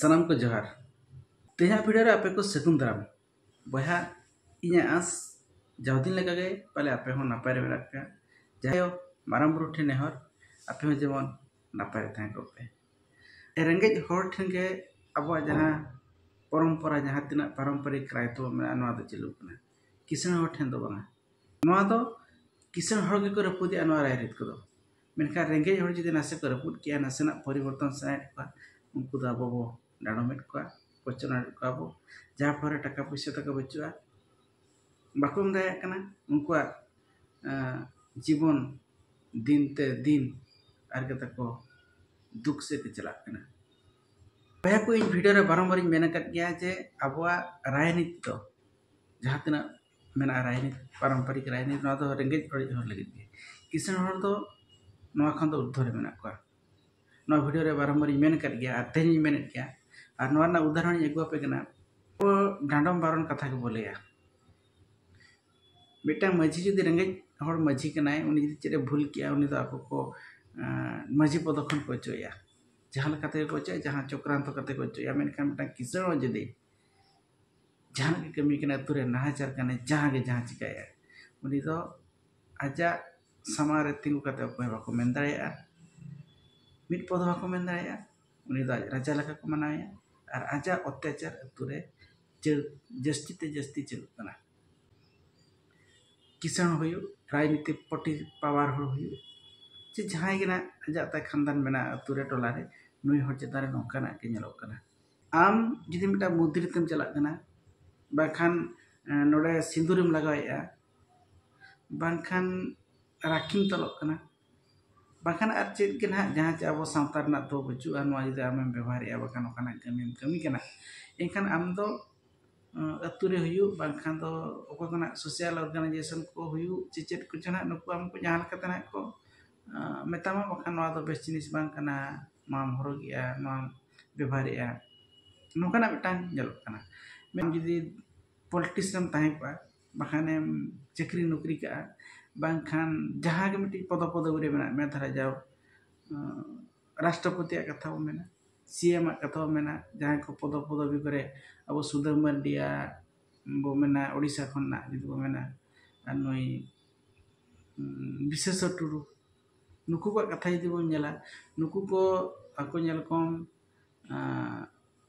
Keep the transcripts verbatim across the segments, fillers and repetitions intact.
ᱥᱟᱱᱟᱢ ᱠᱚ ᱡᱚᱦᱟᱨ᱾ ᱛᱮᱦᱮᱧᱟᱜ ᱵᱷᱤᱰᱤᱭᱳ ᱨᱮ ᱟᱯᱮ ᱠᱚ ᱥᱟᱹᱜᱩᱱ ᱫᱟᱨᱟᱢ᱾ ᱵᱚᱭᱦᱟ, ᱤᱧᱟᱹᱜ ᱟᱸᱥ ᱡᱟᱣ ᱫᱤᱱ ᱞᱮᱠᱟᱜᱮ ᱯᱟᱞᱮ ᱟᱯᱮ ᱦᱚᱸ ᱱᱟᱯᱟᱭ ᱨᱮ ᱢᱮᱱᱟᱜ ᱯᱮᱭᱟ᱾ ᱡᱟᱭᱦᱳᱠ, ᱢᱟᱨᱟᱝ ᱵᱩᱨᱩ ᱴᱷᱮᱱ ᱱᱮᱦᱚᱨ, ᱟᱯᱮ ᱦᱚᱸ ᱡᱮᱢᱚᱱ ᱱᱟᱯᱟᱭ ᱨᱮ ᱛᱟᱦᱮᱸ ᱠᱚᱜ ᱯᱮ᱾ ᱨᱮᱸᱜᱮᱡ ᱦᱚᱲ ᱴᱷᱮᱱ ᱜᱮ ᱟᱵᱚᱣᱟᱜ ᱡᱟᱦᱟᱸ ᱯᱚᱨᱚᱢᱯᱚᱨᱟ, ᱡᱟᱦᱟᱸ ᱛᱤᱱᱟᱹᱜ ᱯᱟᱨᱚᱢᱯᱚᱨᱤᱠ ᱨᱟᱭ ᱛᱟᱵᱚ ᱢᱮᱱᱟᱜᱼᱟ, ᱱᱚᱣᱟ ᱫᱚ ᱪᱟᱹᱞᱩᱜ ᱠᱟᱱᱟ᱾ ᱠᱤᱥᱟᱹᱬ ᱦᱚᱲ ᱴᱷᱮᱱ ᱫᱚ ᱵᱟᱝᱟ᱾ ᱱᱚᱣᱟ ᱫᱚ ᱠᱤᱥᱟᱹᱬ ᱦᱚᱲ ᱜᱮᱠᱚ ᱨᱟᱹᱯᱩᱫᱮᱜᱼᱟ ᱱᱚᱣᱟ ᱨᱟᱭᱨᱤᱛ ᱠᱚᱫᱚ᱾ ᱢᱮᱱᱠᱷᱟᱱ ᱨᱮᱸᱜᱮᱡ ᱦᱚᱲ ᱡᱩᱫᱤ ᱱᱟᱥᱮ ᱠᱚ ᱨᱟᱹᱯᱩᱫ ᱠᱮᱜᱼᱟ, ᱱᱟᱥᱮᱱᱟᱜ ᱯᱚᱨᱤᱵᱚᱨᱛᱚᱱ ᱥᱟᱱᱟᱭᱮᱫ ᱠᱚᱣᱟ, ᱩᱱᱠᱩ ᱫᱚ ᱟᱵᱚ ᱵᱚ ᱰᱟᱸᱰᱚᱢᱮᱫ ᱠᱚᱣᱟ, ᱠᱚᱪᱞᱚᱱᱮᱫ ᱠᱚᱣᱟ ᱵᱚ, ᱡᱟᱦᱟᱸ ᱯᱚᱨᱮ ᱴᱟᱠᱟ ᱯᱩᱭᱥᱟᱹ ᱛᱟᱠᱚ ᱵᱟᱹᱪᱩᱜᱼᱟ, ᱵᱟᱠᱚ ᱮᱢ ᱫᱟᱲᱮᱭᱟᱜ ᱠᱟᱱᱟ᱾ ᱩᱱᱠᱩᱣᱟᱜ ᱟᱸ, ᱡᱤᱵᱚᱱ ᱫᱤᱱ ᱛᱮ ᱫᱤᱱ ᱟᱨ ᱠᱟᱛᱮ ᱠᱚ ᱫᱩᱠ ᱥᱮᱫ ᱛᱮ ᱪᱟᱞᱟᱜ ᱠᱟᱱᱟ᱾ ᱵᱚᱭᱦᱟ ᱠᱚ, ᱤᱧ ᱵᱷᱤᱰᱤᱭᱳ ᱨᱮ ᱵᱟᱨᱚᱢᱵᱟᱨᱤᱧ ᱢᱮᱱ ᱟᱠᱟᱫ ᱜᱮᱭᱟ ᱡᱮ ᱟᱵᱚᱣᱟᱜ ᱨᱟᱭᱱᱤᱛᱤ ᱫᱚ, ᱡᱟᱦᱟᱸ ᱛᱤᱱᱟᱹᱜ ᱢᱮᱱᱟᱜᱼᱟ ᱨᱟᱭᱱᱤᱛᱤ, ᱯᱟᱨᱚᱢᱯᱚᱨᱤᱠ ᱨᱟᱭᱱᱤᱛᱤ, ᱱᱚᱣᱟ ᱫᱚ ᱨᱮᱸᱜᱮᱡ ᱚᱨᱮᱡ ᱦᱚᱲ ᱞᱟᱹᱜᱤᱫ ᱜᱮ᱾ ᱠᱤᱥᱟᱹᱬ ᱦᱚᱲ ᱫᱚ ᱱᱚᱣᱟ ᱠᱷᱚᱱ ᱫᱚ ᱩᱨᱫᱷᱚ ᱨᱮ ᱢᱮᱱᱟᱜ ᱠᱚᱣᱟ᱾ ᱱᱚᱣᱟ ᱵᱷᱤᱰᱤᱭᱳ ᱨᱮ ᱵᱟᱨᱚᱢᱵᱟᱨᱤᱧ ᱢᱮᱱ ᱟᱠᱟᱫ ᱜᱮᱭᱟ ᱟᱨ ᱛᱮᱦᱮᱧᱤᱧ ᱢᱮᱱᱮᱫ ᱜᱮᱭᱟ᱾ ᱟᱨ ᱱᱚᱣᱟ ᱨᱮᱱᱟᱜ ᱩᱫᱟᱦᱚᱨᱚᱱᱤᱧ ᱟᱹᱜᱩ ᱟᱯᱮ ᱠᱟᱱᱟ᱾ ᱟᱵᱚ ᱰᱟᱸᱰᱚᱢ ᱵᱟᱨᱚᱱ ᱠᱟᱛᱷᱟ ᱜᱮᱵᱚ ᱞᱟᱹᱭᱟ᱾ ᱢᱤᱫᱴᱟᱝ ᱢᱟᱹᱡᱷᱤ ᱡᱩᱫᱤ ᱨᱮᱸᱜᱮᱡ ᱦᱚᱲ ᱢᱟᱹᱡᱷᱤ ᱠᱟᱱᱟᱭ, ᱩᱱᱤ ᱡᱩᱫᱤ ᱪᱮᱫ ᱮ ᱵᱷᱩᱞ ᱠᱮᱜᱼᱟ, ᱩᱱᱤ ᱫᱚ ᱟᱠᱚ ᱠᱚ, ᱟᱸ, ᱢᱟᱹᱡᱷᱤ ᱯᱚᱫ ᱠᱷᱚᱱ ᱠᱚ ᱚᱪᱚᱜ ᱮᱭᱟ᱾ ᱡᱟᱦᱟᱸ ᱞᱮᱠᱟ ᱛᱮᱜᱮ ᱠᱚ ᱚᱪᱚᱜ ᱮᱭᱟ, ᱡᱟᱦᱟᱸ ᱪᱚᱠᱨᱟᱱᱛᱚ ᱠᱟᱛᱮ ᱠᱚ ᱚᱪᱚᱜ ᱮᱭᱟ᱾ ᱢᱮᱱᱠᱷᱟᱱ ᱢᱤᱫᱴᱟᱝ ᱠᱤᱥᱟᱹᱬ ᱦᱚᱲ ᱡᱩᱫᱤ ᱡᱟᱦᱟᱱᱟᱜ ᱜᱮ ᱠᱟᱹᱢᱤ ᱠᱟᱱᱟᱭ, ᱟᱹᱛᱩ ᱨᱮ ᱱᱟᱦᱟᱪᱟᱨ ᱠᱟᱱᱟᱭ, ᱡᱟᱦᱟᱸ ᱜᱮ ᱡᱟᱦᱟᱸ ᱪᱤᱠᱟᱹᱭᱮᱫᱼᱟᱭ, ᱩᱱᱤ ᱫᱚ ᱟᱡᱟᱜ ᱥᱟᱢᱟᱝ ᱨᱮ ᱛᱤᱸᱜᱩ ᱠᱟᱛᱮ ᱚᱠᱚᱭ ᱦᱚᱸ ᱵᱟᱠᱚ ᱢᱮᱱ ᱫᱟᱲᱮᱭᱟᱜᱼᱟ, ᱢᱤᱫ ᱯᱚᱫ ᱦᱚᱸ ᱵᱟᱠᱚ ᱢᱮᱱ ᱫᱟᱲᱮᱭᱟᱜᱼᱟ᱾ ᱩᱱᱤ ᱫᱚ ᱟᱡ ᱨᱟᱡᱟ ᱞᱮᱠᱟ ᱠᱚ ᱢᱟᱱᱟᱣᱮᱭᱟ ᱟᱨ ᱟᱡᱟᱜ ᱚᱛᱛᱟᱪᱟᱨ ᱟᱹᱛᱩ ᱨᱮ ᱡᱟᱹ-, ᱡᱟᱹᱥᱛᱤ ᱛᱮ ᱡᱟᱹᱥᱛᱤ ᱪᱟᱹᱞᱩᱜ ᱠᱟᱱᱟ᱾ ᱠᱤᱥᱟᱹᱬ ᱦᱩᱭᱩᱜ, ᱨᱟᱡᱽᱱᱤᱛᱤ ᱯᱟᱨᱴᱤ ᱯᱟᱣᱟᱨ ᱦᱚᱲ ᱦᱩᱭᱩᱜ, ᱪᱮ ᱡᱟᱦᱟᱸᱭ ᱜᱮ ᱱᱟᱜ ᱟᱡᱟᱜ ᱛᱟᱭ ᱠᱷᱟᱱᱫᱟᱱ ᱢᱮᱱᱟᱜᱼᱟ ᱟᱹᱛᱩ ᱨᱮ, ᱴᱚᱞᱟ ᱨᱮ, ᱱᱩᱭ ᱦᱚᱲ ᱪᱮᱛᱟᱱ ᱨᱮ ᱱᱚᱝᱠᱟᱱᱟᱜ ᱜᱮ ᱧᱮᱞᱚᱜ ᱠᱟᱱᱟ᱾ ᱟᱢ ᱡᱩᱫᱤ ᱢᱤᱫᱴᱟᱝ ᱢᱚᱱᱫᱤᱨ ᱛᱮᱢ ᱪᱟᱞᱟᱜ ᱠᱟᱱᱟ, ᱵᱟᱝᱠᱷᱟᱱ, ᱮᱸ, ᱱᱚᱰᱮ ᱥᱤᱸᱫᱩᱨᱮᱢ ᱞᱟᱜᱟᱣᱮᱫᱼᱟ, ᱵᱟᱝᱠᱷᱟᱱ ᱨᱟᱠᱷᱤᱢ ᱛᱚᱞᱚᱜ ᱠᱟᱱᱟ, ᱵᱟᱝᱠᱷᱟᱱ ᱟᱨ ᱪᱮᱫ ᱜᱮ ᱱᱟᱦᱟᱜ ᱡᱟᱦᱟᱸ ᱪᱮ ᱟᱵᱚ ᱥᱟᱶᱛᱟ ᱨᱮᱱᱟᱜ ᱫᱚ ᱵᱟᱹᱪᱩᱜᱼᱟ, ᱱᱚᱣᱟ ᱡᱩᱫᱤ ᱟᱢᱮᱢ ᱵᱮᱵᱚᱦᱟᱨᱮᱫᱼᱟ, ᱵᱟᱠᱷᱟᱱ ᱚᱱᱠᱟᱱᱟᱜ ᱠᱟᱹᱢᱤᱢ ᱠᱟᱹᱢᱤ ᱠᱟᱱᱟ, ᱮᱱᱠᱷᱟᱱ ᱟᱢ ᱫᱚ, ᱟᱸ, ᱟᱹᱛᱩ ᱨᱮ ᱦᱩᱭᱩᱜ, ᱵᱟᱝᱠᱷᱟᱱ ᱫᱚ ᱚᱠᱚᱭ ᱠᱚ ᱱᱟᱜ social organization ᱠᱚ ᱦᱩᱭᱩᱜ, ᱪᱮ ᱪᱮᱫ ᱠᱚᱪᱚ ᱱᱟᱜ, ᱱᱩᱠᱩ ᱟᱢ ᱠᱚ ᱡᱟᱦᱟᱸ ᱞᱮᱠᱟᱛᱮ ᱱᱟᱜ ᱠᱚ, ᱟᱸ, ᱢᱮᱛᱟᱢᱟ, ᱵᱟᱠᱷᱟᱱ ᱱᱚᱣᱟ ᱫᱚ ᱵᱮᱥ ᱡᱤᱱᱤᱥ ᱵᱟᱝ ᱠᱟᱱᱟ, ᱱᱚᱣᱟᱢ ᱦᱚᱨᱚᱜᱮᱜᱼᱟ, ᱱᱚᱣᱟᱢ ᱵᱮᱵᱚᱦᱟᱨᱮᱜᱼᱟ, ᱱᱚᱝᱠᱟᱱᱟᱜ ᱢᱤᱫᱴᱟᱝ ᱧᱮᱞᱚᱜ ᱠᱟᱱᱟ᱾ ᱢᱮᱱ ᱡᱩᱫᱤ politics ᱨᱮᱢ ᱛᱟᱦᱮᱸ ᱠᱚᱜᱼᱟ, ᱵᱟᱠᱷᱟᱱᱮᱢ ᱪᱟᱹᱠᱨᱤ ᱱᱚᱠᱨᱤ ᱠᱟᱜᱼᱟ, ᱵᱟᱝᱠᱷᱟᱱ ᱡᱟᱦᱟᱸ ᱜᱮ ᱢᱤᱫᱴᱤᱡ ᱯᱚᱫᱚ ᱯᱚᱫᱚᱵᱤ ᱨᱮ ᱢᱮᱱᱟᱜ ᱢᱮᱭᱟ, ᱫᱷᱟᱨᱟ ᱡᱟᱣ, ᱟᱸ, ᱨᱟᱥᱴᱨᱚᱯᱚᱛᱤᱭᱟᱜ ᱠᱟᱛᱷᱟ ᱵᱚᱱ ᱢᱮᱱᱟ, ᱥᱤ ᱮᱢ ᱟᱜ ᱠᱟᱛᱷᱟ ᱵᱚ ᱢᱮᱱᱟ, ᱡᱟᱦᱟᱸᱭ ᱠᱚ ᱯᱚᱫᱚ ᱯᱚᱫᱚᱵᱤ ᱠᱚᱨᱮ, ᱟᱵᱚ ᱥᱩᱫᱟᱹᱢ ᱢᱟᱨᱰᱤᱭᱟᱜ ᱵᱚ ᱢᱮᱱᱟ, ᱳᱰᱤᱥᱟ ᱠᱷᱚᱱᱟᱜ ᱡᱩᱫᱤ ᱵᱚ ᱢᱮᱱᱟ, ᱟᱨ ᱱᱩᱭ ᱩᱸ, ᱵᱤᱥᱮᱥᱚᱨ ᱴᱩᱰᱩ, ᱱᱩᱠᱩ ᱠᱚᱣᱟᱜ ᱠᱟᱛᱷᱟ ᱡᱩᱫᱤ ᱵᱚᱱ ᱧᱮᱞᱟ, ᱱᱩᱠᱩ ᱠᱚ ᱟᱠᱚ ᱧᱮᱞ ᱠᱚᱢ, ᱟᱸ,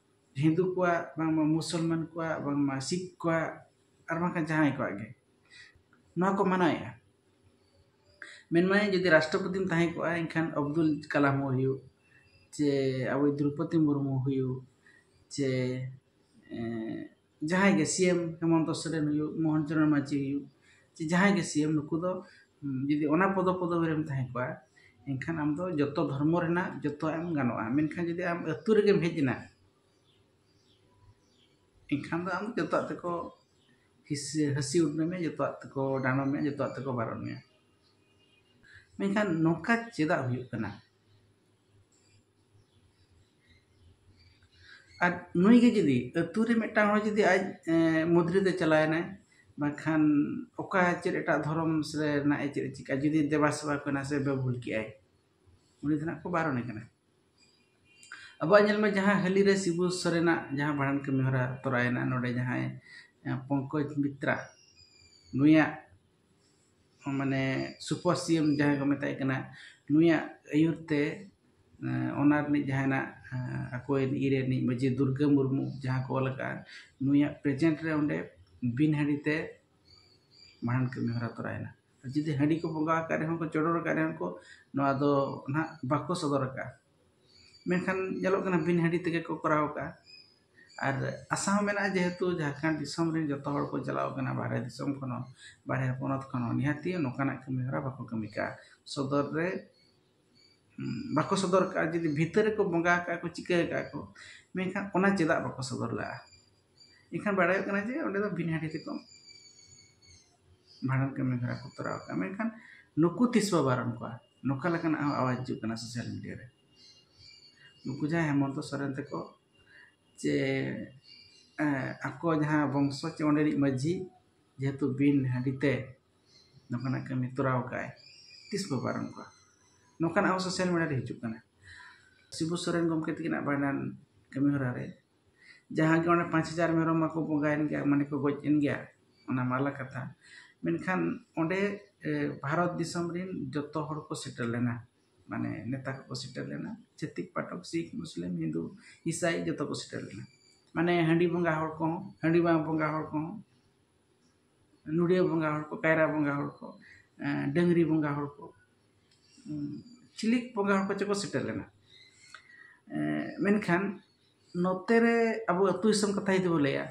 ᱦᱤᱱᱫᱩ ᱠᱚᱣᱟᱜ, ᱵᱟᱝᱢᱟ ᱢᱩᱥᱚᱞᱢᱟᱱ ᱠᱚᱣᱟᱜ, ᱵᱟᱝᱢᱟ ᱥᱤᱠᱷ ᱠᱚᱣᱟᱜ, ᱟᱨ ᱵᱟᱝᱠᱷᱟᱱ ᱡᱟᱦᱟᱸᱭ ᱠᱚᱣᱟᱜ ᱜᱮ, ᱱᱚᱣᱟ ᱠᱚ ᱢᱟᱱᱟᱣᱮᱫᱼᱟ᱾ ᱢᱮᱱᱢᱟᱭ ᱡᱩᱫᱤ ᱨᱟᱥᱴᱨᱚᱯᱚᱛᱤᱢ ᱛᱟᱦᱮᱸ ᱠᱚᱜᱼᱟ, ᱮᱱᱠᱷᱟᱱ ᱟᱵᱫᱩᱞ ᱠᱟᱞᱟᱢ ᱦᱚᱸ ᱦᱩᱭᱩᱜ, ᱪᱮ ᱟᱵᱚᱭᱤᱡ ᱫᱨᱳᱯᱚᱫᱤ ᱢᱩᱨᱢᱩ ᱦᱩᱭᱩᱜ, ᱪᱮ, ᱮᱸ, ᱡᱟᱦᱟᱸᱭ ᱜᱮ ᱥᱤ ᱮᱢ ᱦᱮᱢᱚᱱᱛᱚ ᱥᱚᱨᱮᱱ ᱦᱩᱭᱩᱜ, ᱢᱳᱦᱚᱱ ᱪᱚᱨᱚᱬ ᱢᱟᱹᱡᱷᱤ ᱦᱩᱭᱩᱜ, ᱪᱮ ᱡᱟᱦᱟᱸᱭ ᱜᱮ ᱥᱤ ᱮᱢ, ᱱᱩᱠᱩ ᱫᱚ, ᱩᱸ, ᱡᱩᱫᱤ ᱚᱱᱟ ᱯᱚᱫᱚ ᱯᱚᱫᱚᱵᱤ ᱨᱮᱢ ᱛᱟᱦᱮᱸ ᱠᱚᱜᱼᱟ, ᱮᱱᱠᱷᱟᱱ ᱟᱢ ᱫᱚ ᱡᱚᱛᱚ ᱫᱷᱚᱨᱢᱚ ᱨᱮᱱᱟᱜ ᱡᱚᱛᱚᱣᱟᱜ ᱮᱢ ᱜᱟᱱᱚᱜᱼᱟ᱾ ᱢᱮᱱᱠᱷᱟᱱ ᱡᱩᱫᱤ ᱟᱢ ᱟᱹᱛᱩ ᱨᱮᱜᱮᱢ ᱦᱮᱡ ᱮᱱᱟ, ᱮᱱᱠᱷᱟᱱ ᱫᱚ ᱟᱢ ᱫᱚ ᱡᱚᱛᱚᱣᱟᱜ ᱛᱮᱠᱚ ᱦᱤᱥ-, ᱦᱟᱹᱥᱤ ᱩᱰᱱᱟᱹ ᱢᱮᱭᱟ, ᱡᱚᱛᱚᱣᱟᱜ ᱛᱮᱠᱚ ᱰᱟᱸᱰᱚᱢ ᱢᱮᱭᱟ, ᱡᱚᱛᱚᱣᱟᱜ ᱛᱮᱠᱚ ᱵᱟᱨᱚᱱ ᱢᱮᱭᱟ᱾ ᱢᱮᱱᱠᱷᱟᱱ ᱱᱚᱝᱠᱟ ᱪᱮᱫᱟᱜ ᱦᱩᱭᱩᱜ ᱠᱟᱱᱟ? ᱟᱨ ᱱᱩᱭ ᱜᱮ ᱡᱩᱫᱤ ᱟᱹᱛᱩ ᱨᱮ ᱢᱤᱫᱴᱟᱝ ᱦᱚᱲ ᱡᱩᱫᱤ ᱟᱡ, ᱮᱸ, ᱢᱚᱫᱽᱨᱤ ᱛᱮ ᱪᱟᱞᱟᱣ ᱮᱱᱟᱭ, ᱵᱟᱝᱠᱷᱟᱱ ᱚᱠᱟ ᱪᱮᱫ ᱮᱴᱟᱜ ᱫᱷᱚᱨᱚᱢ ᱨᱮᱱᱟᱜ ᱮ ᱪᱮᱫ ᱮ ᱪᱤᱠᱟ, ᱡᱩᱫᱤ ᱫᱮᱵᱟ ᱥᱮᱵᱟ ᱠᱚ ᱱᱟᱥᱮ ᱵᱮᱵᱷᱩᱞ ᱠᱮᱜᱼᱟᱭ, ᱩᱱᱤ ᱫᱚ ᱱᱟᱜ ᱠᱚ ᱵᱟᱨᱚᱱᱮ ᱠᱟᱱᱟ᱾ ᱟᱵᱚᱣᱟᱜ ᱧᱮᱞ ᱢᱮ, ᱡᱟᱦᱟᱸ ᱦᱟᱹᱞᱤ ᱨᱮ ᱥᱤᱵᱩ ᱥᱚᱨᱮᱱᱟᱜ ᱡᱟᱦᱟᱸ ᱵᱷᱟᱸᱰᱟᱱ ᱠᱟᱹᱢᱤ ᱦᱚᱨᱟ ᱛᱚᱨᱟᱭᱮᱱᱟ, ᱱᱚᱰᱮ ᱡᱟᱦᱟᱸᱭ, ᱮᱸ, ᱯᱚᱝᱠᱚᱡᱽ ᱢᱤᱛᱨᱟ, ᱱᱩᱭᱟᱜ ᱢᱟᱱᱮ ᱥᱩᱯᱟᱨ ᱥᱤ ᱮᱢ ᱡᱟᱦᱟᱸᱭ ᱠᱚ ᱢᱮᱛᱟᱭ ᱠᱟᱱᱟ, ᱱᱩᱭᱟᱜ ᱟᱹᱭᱩᱨ ᱛᱮ, ᱮᱸ, ᱚᱱᱟ ᱨᱤᱱᱤᱡ ᱡᱟᱦᱟᱸᱭ ᱱᱟᱜ, ᱮᱸ, ᱟᱠᱚᱭᱤᱡ ᱤᱨᱮ ᱨᱤᱱᱤᱡ ᱢᱟᱹᱡᱷᱤ ᱫᱩᱨᱜᱟᱹ ᱢᱩᱨᱢᱩ ᱡᱟᱦᱟᱸ ᱠᱚ ᱚᱞ ᱟᱠᱟᱫᱼᱟ, ᱱᱩᱭᱟᱜ ᱯᱨᱮᱡᱮᱱᱴ ᱨᱮ ᱚᱸᱰᱮ ᱵᱤᱱ ᱦᱟᱺᱰᱤ ᱛᱮ ᱵᱷᱟᱸᱰᱟᱱ ᱠᱟᱹᱢᱤ ᱦᱚᱨᱟ ᱛᱚᱨᱟᱭᱮᱱᱟ᱾ ᱟᱨ ᱡᱩᱫᱤ ᱦᱟᱺᱰᱤ ᱠᱚ ᱵᱚᱸᱜᱟ ᱟᱠᱟᱫ ᱨᱮᱦᱚᱸ ᱠᱚ, ᱪᱚᱰᱚᱨ ᱟᱠᱟᱫ ᱨᱮᱦᱚᱸ ᱠᱚ, ᱱᱚᱣᱟ ᱫᱚ ᱱᱟᱦᱟᱜ ᱵᱟᱠᱚ ᱥᱚᱫᱚᱨ ᱟᱠᱟᱫᱼᱟ᱾ ᱢᱮᱱᱠᱷᱟᱱ ᱧᱮᱞᱚᱜ ᱠᱟᱱᱟ ᱵᱤᱱ ᱦᱟᱺᱰᱤ ᱛᱮᱜᱮ ᱠᱚ ᱠᱚᱨᱟᱣ ᱟᱠᱟᱫᱼᱟ᱾ ᱟᱨ ᱟᱥᱟ ᱦᱚᱸ ᱢᱮᱱᱟᱜᱼᱟ, ᱡᱮᱦᱮᱛᱩ ᱡᱷᱟᱲᱠᱷᱚᱸᱰ ᱫᱤᱥᱚᱢ ᱨᱮᱱ ᱡᱚᱛᱚ ᱦᱚᱲ ᱠᱚ ᱪᱟᱞᱟᱣ ᱟᱠᱟᱱᱟ, ᱵᱟᱦᱨᱮ ᱫᱤᱥᱚᱢ ᱠᱷᱚᱱ ᱦᱚᱸ, ᱵᱟᱦᱨᱮ ᱯᱚᱱᱚᱛ ᱠᱷᱚᱱ ᱦᱚᱸ, ᱱᱤᱦᱟᱹᱛᱤ ᱱᱚᱝᱠᱟᱱᱟᱜ ᱠᱟᱹᱢᱤ ᱦᱚᱨᱟ ᱵᱟᱠᱚ ᱠᱟᱹᱢᱤ ᱠᱟᱜᱼᱟ᱾ ᱥᱚᱫᱚᱨ ᱨᱮ, ᱩᱸ, ᱵᱟᱠᱚ ᱥᱚᱫᱚᱨ ᱠᱟᱜᱼᱟ᱾ ᱡᱩᱫᱤ ᱵᱷᱤᱛᱟᱹᱨ ᱨᱮᱠᱚ ᱵᱚᱸᱜᱟ ᱟᱠᱟᱫ ᱠᱚ, ᱪᱤᱠᱟᱹ ᱟᱠᱟᱫ ᱠᱚ, ᱢᱮᱱᱠᱷᱟᱱ ᱚᱱᱟ ᱪᱮᱫᱟᱜ ᱵᱟᱠᱚ ᱥᱚᱫᱚᱨ ᱞᱟᱜᱼᱟ? ᱮᱱᱠᱷᱟᱱ ᱵᱟᱲᱟᱭᱚᱜ ᱠᱟᱱᱟ ᱡᱮ ᱚᱸᱰᱮ ᱫᱚ ᱵᱤᱱ ᱦᱟᱺᱰᱤ ᱛᱮᱠᱚ ᱵᱷᱟᱸᱰᱟᱱ ᱠᱟᱹᱢᱤ ᱦᱚᱨᱟ ᱠᱚ ᱛᱚᱨᱟᱣ ᱠᱟᱜᱼᱟ᱾ ᱢᱮᱱᱠᱷᱟᱱ ᱱᱩᱠᱩ ᱛᱤᱥ ᱵᱚ ᱵᱟᱨᱚᱱ ᱠᱚᱣᱟ? ᱱᱚᱝᱠᱟ ᱞᱮᱠᱟᱱᱟᱜ ᱦᱚᱸ ᱟᱣᱟᱡᱽ ᱦᱤᱡᱩᱜ ᱠᱟᱱᱟ ᱥᱳᱥᱟᱞ ᱢᱤᱰᱤᱭᱟ ᱨᱮ᱾ ᱱᱩᱠᱩ ᱡᱟᱦᱟᱸᱭ ᱦᱮᱢᱚᱱᱛᱚ ᱥᱚᱨᱮᱱ ᱛᱟᱠᱚ, ᱪᱮ, ᱮᱸ, ᱟᱠᱚ ᱡᱟᱦᱟᱸ ᱵᱚᱝᱥᱚ ᱪᱮ ᱚᱸᱰᱮᱱᱤᱡ ᱢᱟᱹᱡᱷᱤ, ᱡᱮᱦᱮᱛᱩ ᱵᱤᱱ ᱦᱟᱺᱰᱤ ᱛᱮ ᱱᱚᱝᱠᱟᱱᱟᱜ ᱠᱟᱹᱢᱤ ᱛᱚᱨᱟᱣ ᱠᱟᱜᱼᱟᱭ, ᱛᱤᱥ ᱵᱚ ᱵᱟᱨᱚᱱ ᱠᱚᱣᱟ? ᱱᱚᱝᱠᱟᱱᱟᱜ ᱦᱚᱸ ᱥᱳᱥᱟᱞ ᱢᱤᱰᱤᱭᱟ ᱨᱮ ᱦᱤᱡᱩᱜ ᱠᱟᱱᱟ᱾ ᱥᱤᱵᱩ ᱥᱚᱨᱮᱱ ᱜᱚᱢᱠᱮ ᱛᱟᱹᱠᱤᱱᱟᱜ ᱵᱷᱟᱸᱰᱟᱱ ᱠᱟᱹᱢᱤ ᱦᱚᱨᱟ ᱨᱮ ᱡᱟᱦᱟᱸ ᱜᱮ ᱚᱸᱰᱮ ᱯᱟᱸᱪ ᱦᱟᱡᱟᱨ ᱢᱮᱨᱚᱢ ᱢᱟᱠᱚ ᱵᱚᱸᱜᱟᱭᱮᱱ ᱜᱮᱭᱟ, ᱢᱟᱱᱮ ᱠᱚ ᱜᱚᱡ ᱮᱱ ᱜᱮᱭᱟ, ᱚᱱᱟ ᱢᱟ ᱟᱞᱟᱜᱽ ᱠᱟᱛᱷᱟ᱾ ᱢᱮᱱᱠᱷᱟᱱ ᱚᱸᱰᱮ ᱮ, ᱵᱷᱟᱨᱚᱛ ᱫᱤᱥᱚᱢ ᱨᱮᱱ ᱡᱚᱛᱚ ᱦᱚᱲ ᱠᱚ ᱥᱮᱴᱮᱨ ᱞᱮᱱᱟ, ᱢᱟᱱᱮ ᱱᱮᱛᱟ ᱠᱚᱠᱚ ᱥᱮᱴᱮᱨ ᱞᱮᱱᱟ, ᱪᱷᱟᱹᱛᱤᱠ, ᱯᱟᱴᱚᱠ, ᱥᱤᱠᱷ, ᱢᱩᱥᱞᱤᱢ, ᱦᱤᱱᱫᱩ, ᱤᱥᱟᱭ, ᱡᱚᱛᱚ ᱠᱚ ᱥᱮᱴᱮᱨ ᱞᱮᱱᱟ᱾ ᱢᱟᱱᱮ ᱦᱟᱺᱰᱤ ᱵᱚᱸᱜᱟ ᱦᱚᱲ ᱠᱚᱦᱚᱸ, ᱦᱟᱺᱰᱤ ᱵᱟᱝ ᱵᱚᱸᱜᱟ ᱦᱚᱲ ᱠᱚᱦᱚᱸ, ᱱᱩᱰᱤᱭᱟᱹ ᱵᱚᱸᱜᱟ ᱦᱚᱲ ᱠᱚ, ᱠᱟᱭᱨᱟ ᱵᱚᱸᱜᱟ ᱦᱚᱲ ᱠᱚ, ᱮ, ᱰᱟᱹᱝᱨᱤ ᱵᱚᱸᱜᱟ ᱦᱚᱲ ᱠᱚ, ᱩᱸ, ᱪᱤᱞᱤᱠ ᱵᱚᱸᱜᱟ ᱦᱚᱲ ᱠᱚ ᱪᱚᱠᱚ ᱥᱮᱴᱮᱨ ᱞᱮᱱᱟ᱾ ᱮ, ᱢᱮᱱᱠᱷᱟᱱ ᱱᱚᱛᱮ ᱨᱮ ᱟᱵᱚ ᱟᱹᱛᱩ ᱫᱤᱥᱚᱢ ᱠᱟᱛᱷᱟ ᱡᱩᱫᱤ ᱵᱚ ᱞᱟᱹᱭᱟ,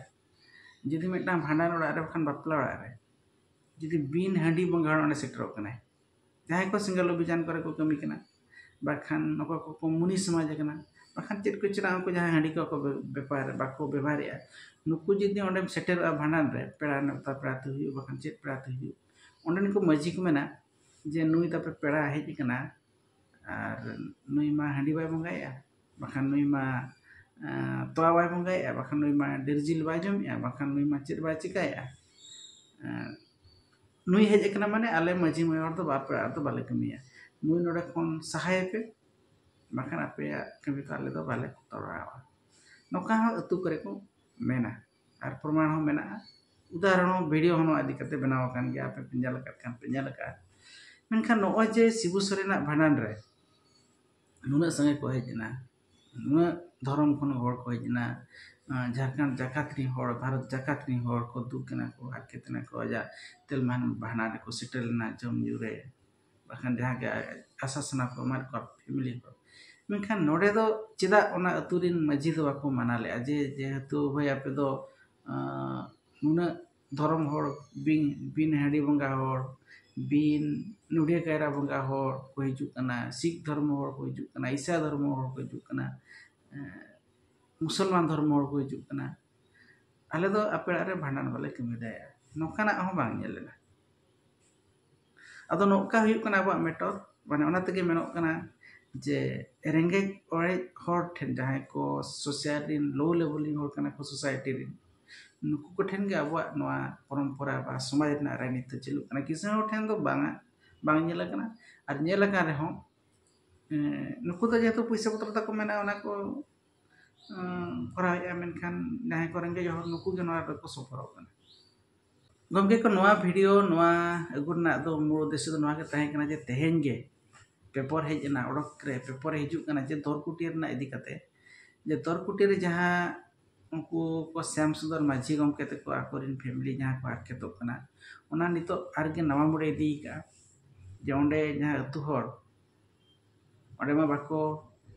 ᱡᱩᱫᱤ ᱢᱤᱫᱴᱟᱝ ᱵᱷᱟᱸᱰᱟᱱ ᱚᱲᱟᱜ ᱨᱮ ᱵᱟᱠᱷᱟᱱ ᱵᱟᱯᱞᱟ ᱚᱲᱟᱜ ᱨᱮ ᱡᱩᱫᱤ ᱵᱤᱱ ᱦᱟᱺᱰᱤ ᱵᱚᱸᱜᱟ ᱦᱚᱲ ᱚᱸᱰᱮ ᱥᱮᱴᱮᱨᱚᱜ ᱠᱟᱱᱟᱭ, ᱡᱟᱦᱟᱸᱭ ᱠᱚ ᱥᱮᱸᱜᱮᱞ ᱚᱵᱷᱤᱡᱟᱱ ᱠᱚᱨᱮ ᱠᱚ ᱠᱟᱹᱢᱤ ᱠᱟᱱᱟ, ᱵᱟᱠᱷᱟᱱ ᱚᱠᱚᱭ ᱠᱚᱠᱚ ᱢᱩᱱᱤ ᱥᱚᱢᱟᱡᱽ ᱠᱟᱱᱟ, ᱵᱟᱠᱷᱟᱱ ᱪᱮᱫ ᱠᱚ ᱪᱮᱫᱟᱜ ᱩᱱᱠᱩ ᱡᱟᱦᱟᱸᱭ ᱦᱟᱺᱰᱤ ᱠᱚ ᱵᱮᱯᱟᱨ ᱵᱟᱠᱚ ᱵᱮᱵᱷᱟᱨᱮᱜᱼᱟ, ᱱᱩᱠᱩ ᱡᱩᱫᱤ ᱚᱸᱰᱮᱢ ᱥᱮᱴᱮᱨᱚᱜᱼᱟ ᱵᱷᱟᱸᱰᱟᱱ ᱨᱮ, ᱯᱮᱲᱟ ᱱᱮᱣᱛᱟ ᱯᱮᱲᱟ ᱛᱮ ᱦᱩᱭᱩᱜ, ᱵᱟᱠᱷᱟᱱ ᱪᱮᱫ ᱯᱮᱲᱟ ᱛᱮ ᱦᱩᱭᱩᱜ, ᱚᱸᱰᱮᱱ ᱠᱚ ᱢᱟᱹᱡᱷᱤ ᱠᱚ ᱢᱮᱱᱟ ᱡᱮ ᱱᱩᱭ ᱛᱟᱯᱮ ᱯᱮᱲᱟ ᱦᱮᱡ ᱟᱠᱟᱱᱟ, ᱟᱨ ᱱᱩᱭ ᱢᱟ ᱦᱟᱺᱰᱤ ᱵᱟᱭ ᱵᱚᱸᱜᱟᱭᱮᱜᱼᱟ, ᱵᱟᱠᱷᱟᱱ ᱱᱩᱭ ᱢᱟ ᱮᱸ, ᱛᱚᱣᱟ ᱵᱟᱭ ᱵᱚᱸᱜᱟᱭᱮᱜᱼᱟ, ᱵᱟᱠᱷᱟᱱ ᱱᱩᱭ ᱢᱟ ᱰᱮᱨ ᱡᱤᱞ ᱵᱟᱭ ᱡᱚᱢᱮᱜᱼᱟ, ᱵᱟᱠᱷᱟᱱ ᱱᱩᱭ ᱢᱟ ᱪᱮᱫ ᱵᱟᱭ ᱪᱤᱠᱟᱹᱭᱮᱜᱼᱟ᱾ ᱮᱸ, ᱱᱩᱭ ᱦᱮᱡ ᱟᱠᱟᱱᱟ ᱢᱟᱱᱮ ᱟᱞᱮ ᱢᱟᱹᱡᱷᱤ ᱢᱚᱬᱮ ᱦᱚᱲ ᱫᱚ ᱵᱟᱯᱮ ᱟᱨ ᱫᱚ ᱵᱟᱞᱮ ᱠᱟᱹᱢᱤᱭᱟ, ᱱᱩᱭ ᱱᱚᱰᱮ ᱠᱷᱚᱱ ᱥᱟᱦᱟᱭᱮᱯᱮ, ᱵᱟᱠᱷᱟᱱ ᱟᱯᱮᱭᱟᱜ ᱠᱟᱹᱢᱤ ᱫᱚ ᱟᱞᱮ ᱫᱚ ᱵᱟᱞᱮ ᱛᱚᱨᱟᱣᱟ᱾ ᱱᱚᱝᱠᱟ ᱦᱚᱸ ᱟᱹᱛᱩ ᱠᱚᱨᱮ ᱠᱚ ᱢᱮᱱᱟ, ᱟᱨ ᱯᱨᱚᱢᱟᱱ ᱦᱚᱸ ᱢᱮᱱᱟᱜᱼᱟ᱾ ᱩᱫᱟᱦᱚᱨᱚᱱ ᱦᱚᱸ, ᱵᱷᱤᱰᱤᱭᱳ ᱦᱚᱸ ᱱᱚᱣᱟ ᱤᱫᱤ ᱠᱟᱛᱮ ᱵᱮᱱᱟᱣ ᱟᱠᱟᱱ ᱜᱮᱭᱟ, ᱟᱯᱮ ᱯᱮ ᱧᱮᱞ ᱟᱠᱟᱫ ᱠᱷᱟᱱ ᱯᱮ ᱧᱮᱞ ᱟᱠᱟᱫᱼᱟ᱾ ᱢᱮᱱᱠᱷᱟᱱ ᱱᱚᱜᱼᱚᱭ ᱡᱮ ᱥᱤᱵᱩ ᱥᱚᱨᱮᱱᱟᱜ ᱵᱷᱟᱸᱰᱟᱱ ᱨᱮ ᱱᱩᱱᱟᱹᱜ ᱥᱟᱸᱜᱮ ᱠᱚ ᱦᱮᱡ ᱮᱱᱟ, ᱱᱩᱱᱟᱹᱜ ᱫᱷᱚᱨᱚᱢ ᱠᱷᱚᱱ ᱦᱚᱲ ᱠᱚ ᱦᱮᱡ ᱮᱱᱟ, ᱟᱸ, ᱡᱷᱟᱲᱠᱷᱚᱸᱰ ᱡᱟᱠᱟᱛ ᱨᱤᱱ ᱦᱚᱲ, ᱵᱷᱟᱨᱚᱛ ᱡᱟᱠᱟᱛ ᱨᱤᱱ ᱦᱚᱲ ᱠᱚ ᱫᱩᱠ ᱮᱱᱟ ᱠᱚ, ᱦᱟᱨᱠᱮᱛ ᱮᱱᱟ ᱠᱚ, ᱟᱡᱟᱜ ᱛᱮᱞ ᱢᱟᱦᱟᱱ ᱵᱷᱟᱸᱰᱟᱱ ᱨᱮᱠᱚ ᱥᱮᱴᱮᱨ ᱞᱮᱱᱟ ᱡᱚᱢ ᱧᱩ ᱨᱮ, ᱵᱟᱠᱷᱟᱱ ᱡᱟᱦᱟᱸ ᱜᱮ ᱟᱥᱟ ᱥᱟᱱᱟ ᱠᱚ ᱮᱢᱟᱫ ᱠᱚᱣᱟ ᱯᱷᱮᱢᱤᱞᱤ ᱠᱚ᱾ ᱢᱮᱱᱠᱷᱟᱱ ᱱᱚᱰᱮ ᱫᱚ ᱪᱮᱫᱟᱜ ᱚᱱᱟ ᱟᱹᱛᱩ ᱨᱤᱱ ᱢᱟᱹᱡᱷᱤ ᱫᱚ ᱵᱟᱠᱚ ᱢᱟᱱᱟ ᱞᱮᱫᱼᱟ ᱡᱮ ᱡᱮᱦᱮᱛᱩ ᱦᱳᱭ ᱟᱯᱮ ᱫᱚ, ᱟᱸ, ᱱᱩᱱᱟᱹᱜ ᱫᱷᱚᱨᱚᱢ ᱦᱚᱲ, ᱵᱤᱱ, ᱵᱤᱱ ᱦᱟᱺᱰᱤ ᱵᱚᱸᱜᱟ ᱦᱚᱲ, ᱵᱤᱱ ᱱᱩᱰᱤᱭᱟᱹ ᱠᱟᱭᱨᱟ ᱵᱚᱸᱜᱟ ᱦᱚᱲ ᱠᱚ ᱦᱤᱡᱩᱜ ᱠᱟᱱᱟ, ᱥᱤᱠᱷ ᱫᱷᱚᱨᱢᱚ ᱦᱚᱲ ᱠᱚ ᱦᱤᱡᱩᱜ ᱠᱟᱱᱟ, ᱤᱥᱟᱭ ᱫᱷᱚᱨᱢᱚ ᱦᱚᱲ ᱠᱚ ᱦᱤᱡᱩᱜ ᱠᱟᱱᱟ, ᱮᱸ, ᱢᱩᱥᱚᱞᱢᱟᱱ ᱫᱷᱚᱨᱢᱚ ᱦᱚᱲ ᱠᱚ ᱦᱤᱡᱩᱜ ᱠᱟᱱᱟ, ᱟᱞᱮ ᱫᱚ ᱟᱯᱮ ᱚᱲᱟᱜ ᱨᱮ ᱵᱷᱟᱸᱰᱟᱱ ᱵᱟᱞᱮ ᱠᱟᱹᱢᱤ ᱫᱟᱲᱮᱭᱟᱜᱼᱟ, ᱱᱚᱝᱠᱟᱱᱟᱜ ᱦᱚᱸ ᱵᱟᱝ ᱧᱮᱞ ᱞᱮᱱᱟ᱾ ᱟᱫᱚ ᱱᱚᱝᱠᱟ ᱦᱩᱭᱩᱜ ᱠᱟᱱᱟ ᱟᱵᱚᱣᱟᱜ ᱢᱮᱴᱚᱨ, ᱢᱟᱱᱮ ᱚᱱᱟ ᱛᱮᱜᱮ ᱢᱮᱱᱚᱜ ᱠᱟᱱᱟ ᱡᱮ ᱨᱮᱸᱜᱮᱡ ᱚᱨᱮᱡ ᱦᱚᱲ ᱴᱷᱮᱱ, ᱡᱟᱦᱟᱸᱭ ᱠᱚ ᱥᱳᱥᱟᱭᱴᱤ ᱨᱮᱱ ᱞᱳ ᱞᱮᱵᱮᱞ ᱨᱮᱱ ᱦᱚᱲ ᱠᱟᱱᱟ ᱠᱚ ᱥᱳᱥᱟᱭᱴᱤ ᱨᱮᱱ, ᱱᱩᱠᱩ ᱠᱚᱴᱷᱮᱱ ᱜᱮ ᱟᱵᱚᱣᱟᱜ ᱱᱚᱣᱟ ᱯᱚᱨᱚᱢᱯᱚᱨᱟ ᱵᱟ ᱥᱚᱢᱟᱡᱽ ᱨᱮᱱᱟᱜ ᱨᱟᱡᱽᱱᱤᱛᱤ ᱫᱚ ᱪᱟᱹᱞᱩᱜ ᱠᱟᱱᱟ᱾ ᱠᱤᱥᱟᱹᱬ ᱦᱚᱲ ᱴᱷᱮᱱ ᱫᱚ ᱵᱟᱝᱟ, ᱵᱟᱝ ᱧᱮᱞ ᱟᱠᱟᱱᱟ᱾ ᱟᱨ ᱧᱮᱞ ᱟᱠᱟᱱ ᱨᱮᱦᱚᱸ ᱱᱩᱠᱩ ᱫᱚ ᱡᱮᱦᱮᱛᱩ ᱯᱩᱭᱥᱟᱹ ᱯᱚᱛᱨᱚ ᱛᱟᱠᱚ ᱢᱮᱱᱟᱜᱼᱟ, ᱚᱱᱟ ᱠᱚ ᱠᱚᱨᱟᱣᱮᱫᱼᱟ, ᱢᱮᱱᱠᱷᱟᱱ ᱡᱟᱦᱟᱸᱭ ᱠᱚ ᱨᱮᱸᱜᱮᱡ ᱦᱚᱲ, ᱱᱩᱠᱩ ᱜᱮ ᱱᱚᱣᱟ ᱨᱮᱠᱚ ᱥᱚᱯᱷᱚᱨᱚᱜ ᱠᱟᱱᱟ᱾ ᱜᱚᱢᱠᱮ ᱠᱚ, ᱱᱚᱣᱟ ᱵᱷᱤᱰᱤᱭᱳ, ᱱᱚᱣᱟ ᱟᱹᱜᱩ ᱨᱮᱱᱟᱜ ᱫᱚ ᱢᱩᱞ ᱩᱫᱽᱫᱮᱥᱥᱚ ᱫᱚ ᱱᱚᱣᱟ ᱜᱮ ᱛᱟᱦᱮᱸ ᱠᱟᱱᱟ ᱡᱮ ᱛᱮᱦᱮᱧ ᱜᱮ ᱯᱮᱯᱚᱨ ᱦᱮᱡ ᱮᱱᱟ, ᱚᱰᱚᱠ ᱨᱮ ᱯᱮᱯᱚᱨ ᱨᱮ ᱦᱤᱡᱩᱜ ᱠᱟᱱᱟ ᱡᱮ ᱫᱚᱨᱠᱩᱴᱤᱭᱟᱹ ᱨᱮᱱᱟᱜ ᱤᱫᱤ ᱠᱟᱛᱮ, ᱡᱮ ᱫᱚᱨᱠᱩᱴᱤᱭᱟᱹ ᱨᱮ ᱡᱟᱦᱟᱸ ᱩᱱᱠᱩ ᱠᱚ ᱥᱭᱟᱢ ᱥᱩᱱᱫᱚᱨ ᱢᱟᱹᱡᱷᱤ ᱜᱚᱢᱠᱮ ᱛᱟᱠᱚ ᱟᱠᱚᱨᱮᱱ ᱯᱷᱮᱢᱤᱞᱤ ᱡᱟᱦᱟᱸ ᱠᱚ ᱦᱟᱨᱠᱮᱛᱚᱜ ᱠᱟᱱᱟ, ᱚᱱᱟ ᱱᱤᱛᱚᱜ ᱟᱨᱜᱮ ᱱᱟᱣᱟ ᱢᱳᱲᱮ ᱤᱫᱤ ᱠᱟᱜᱼᱟ᱾ ᱡᱮ ᱚᱸᱰᱮ ᱡᱟᱦᱟᱸ ᱟᱹᱛᱩ ᱦᱚᱲ, ᱚᱸᱰᱮ ᱢᱟ ᱵᱟᱠᱚ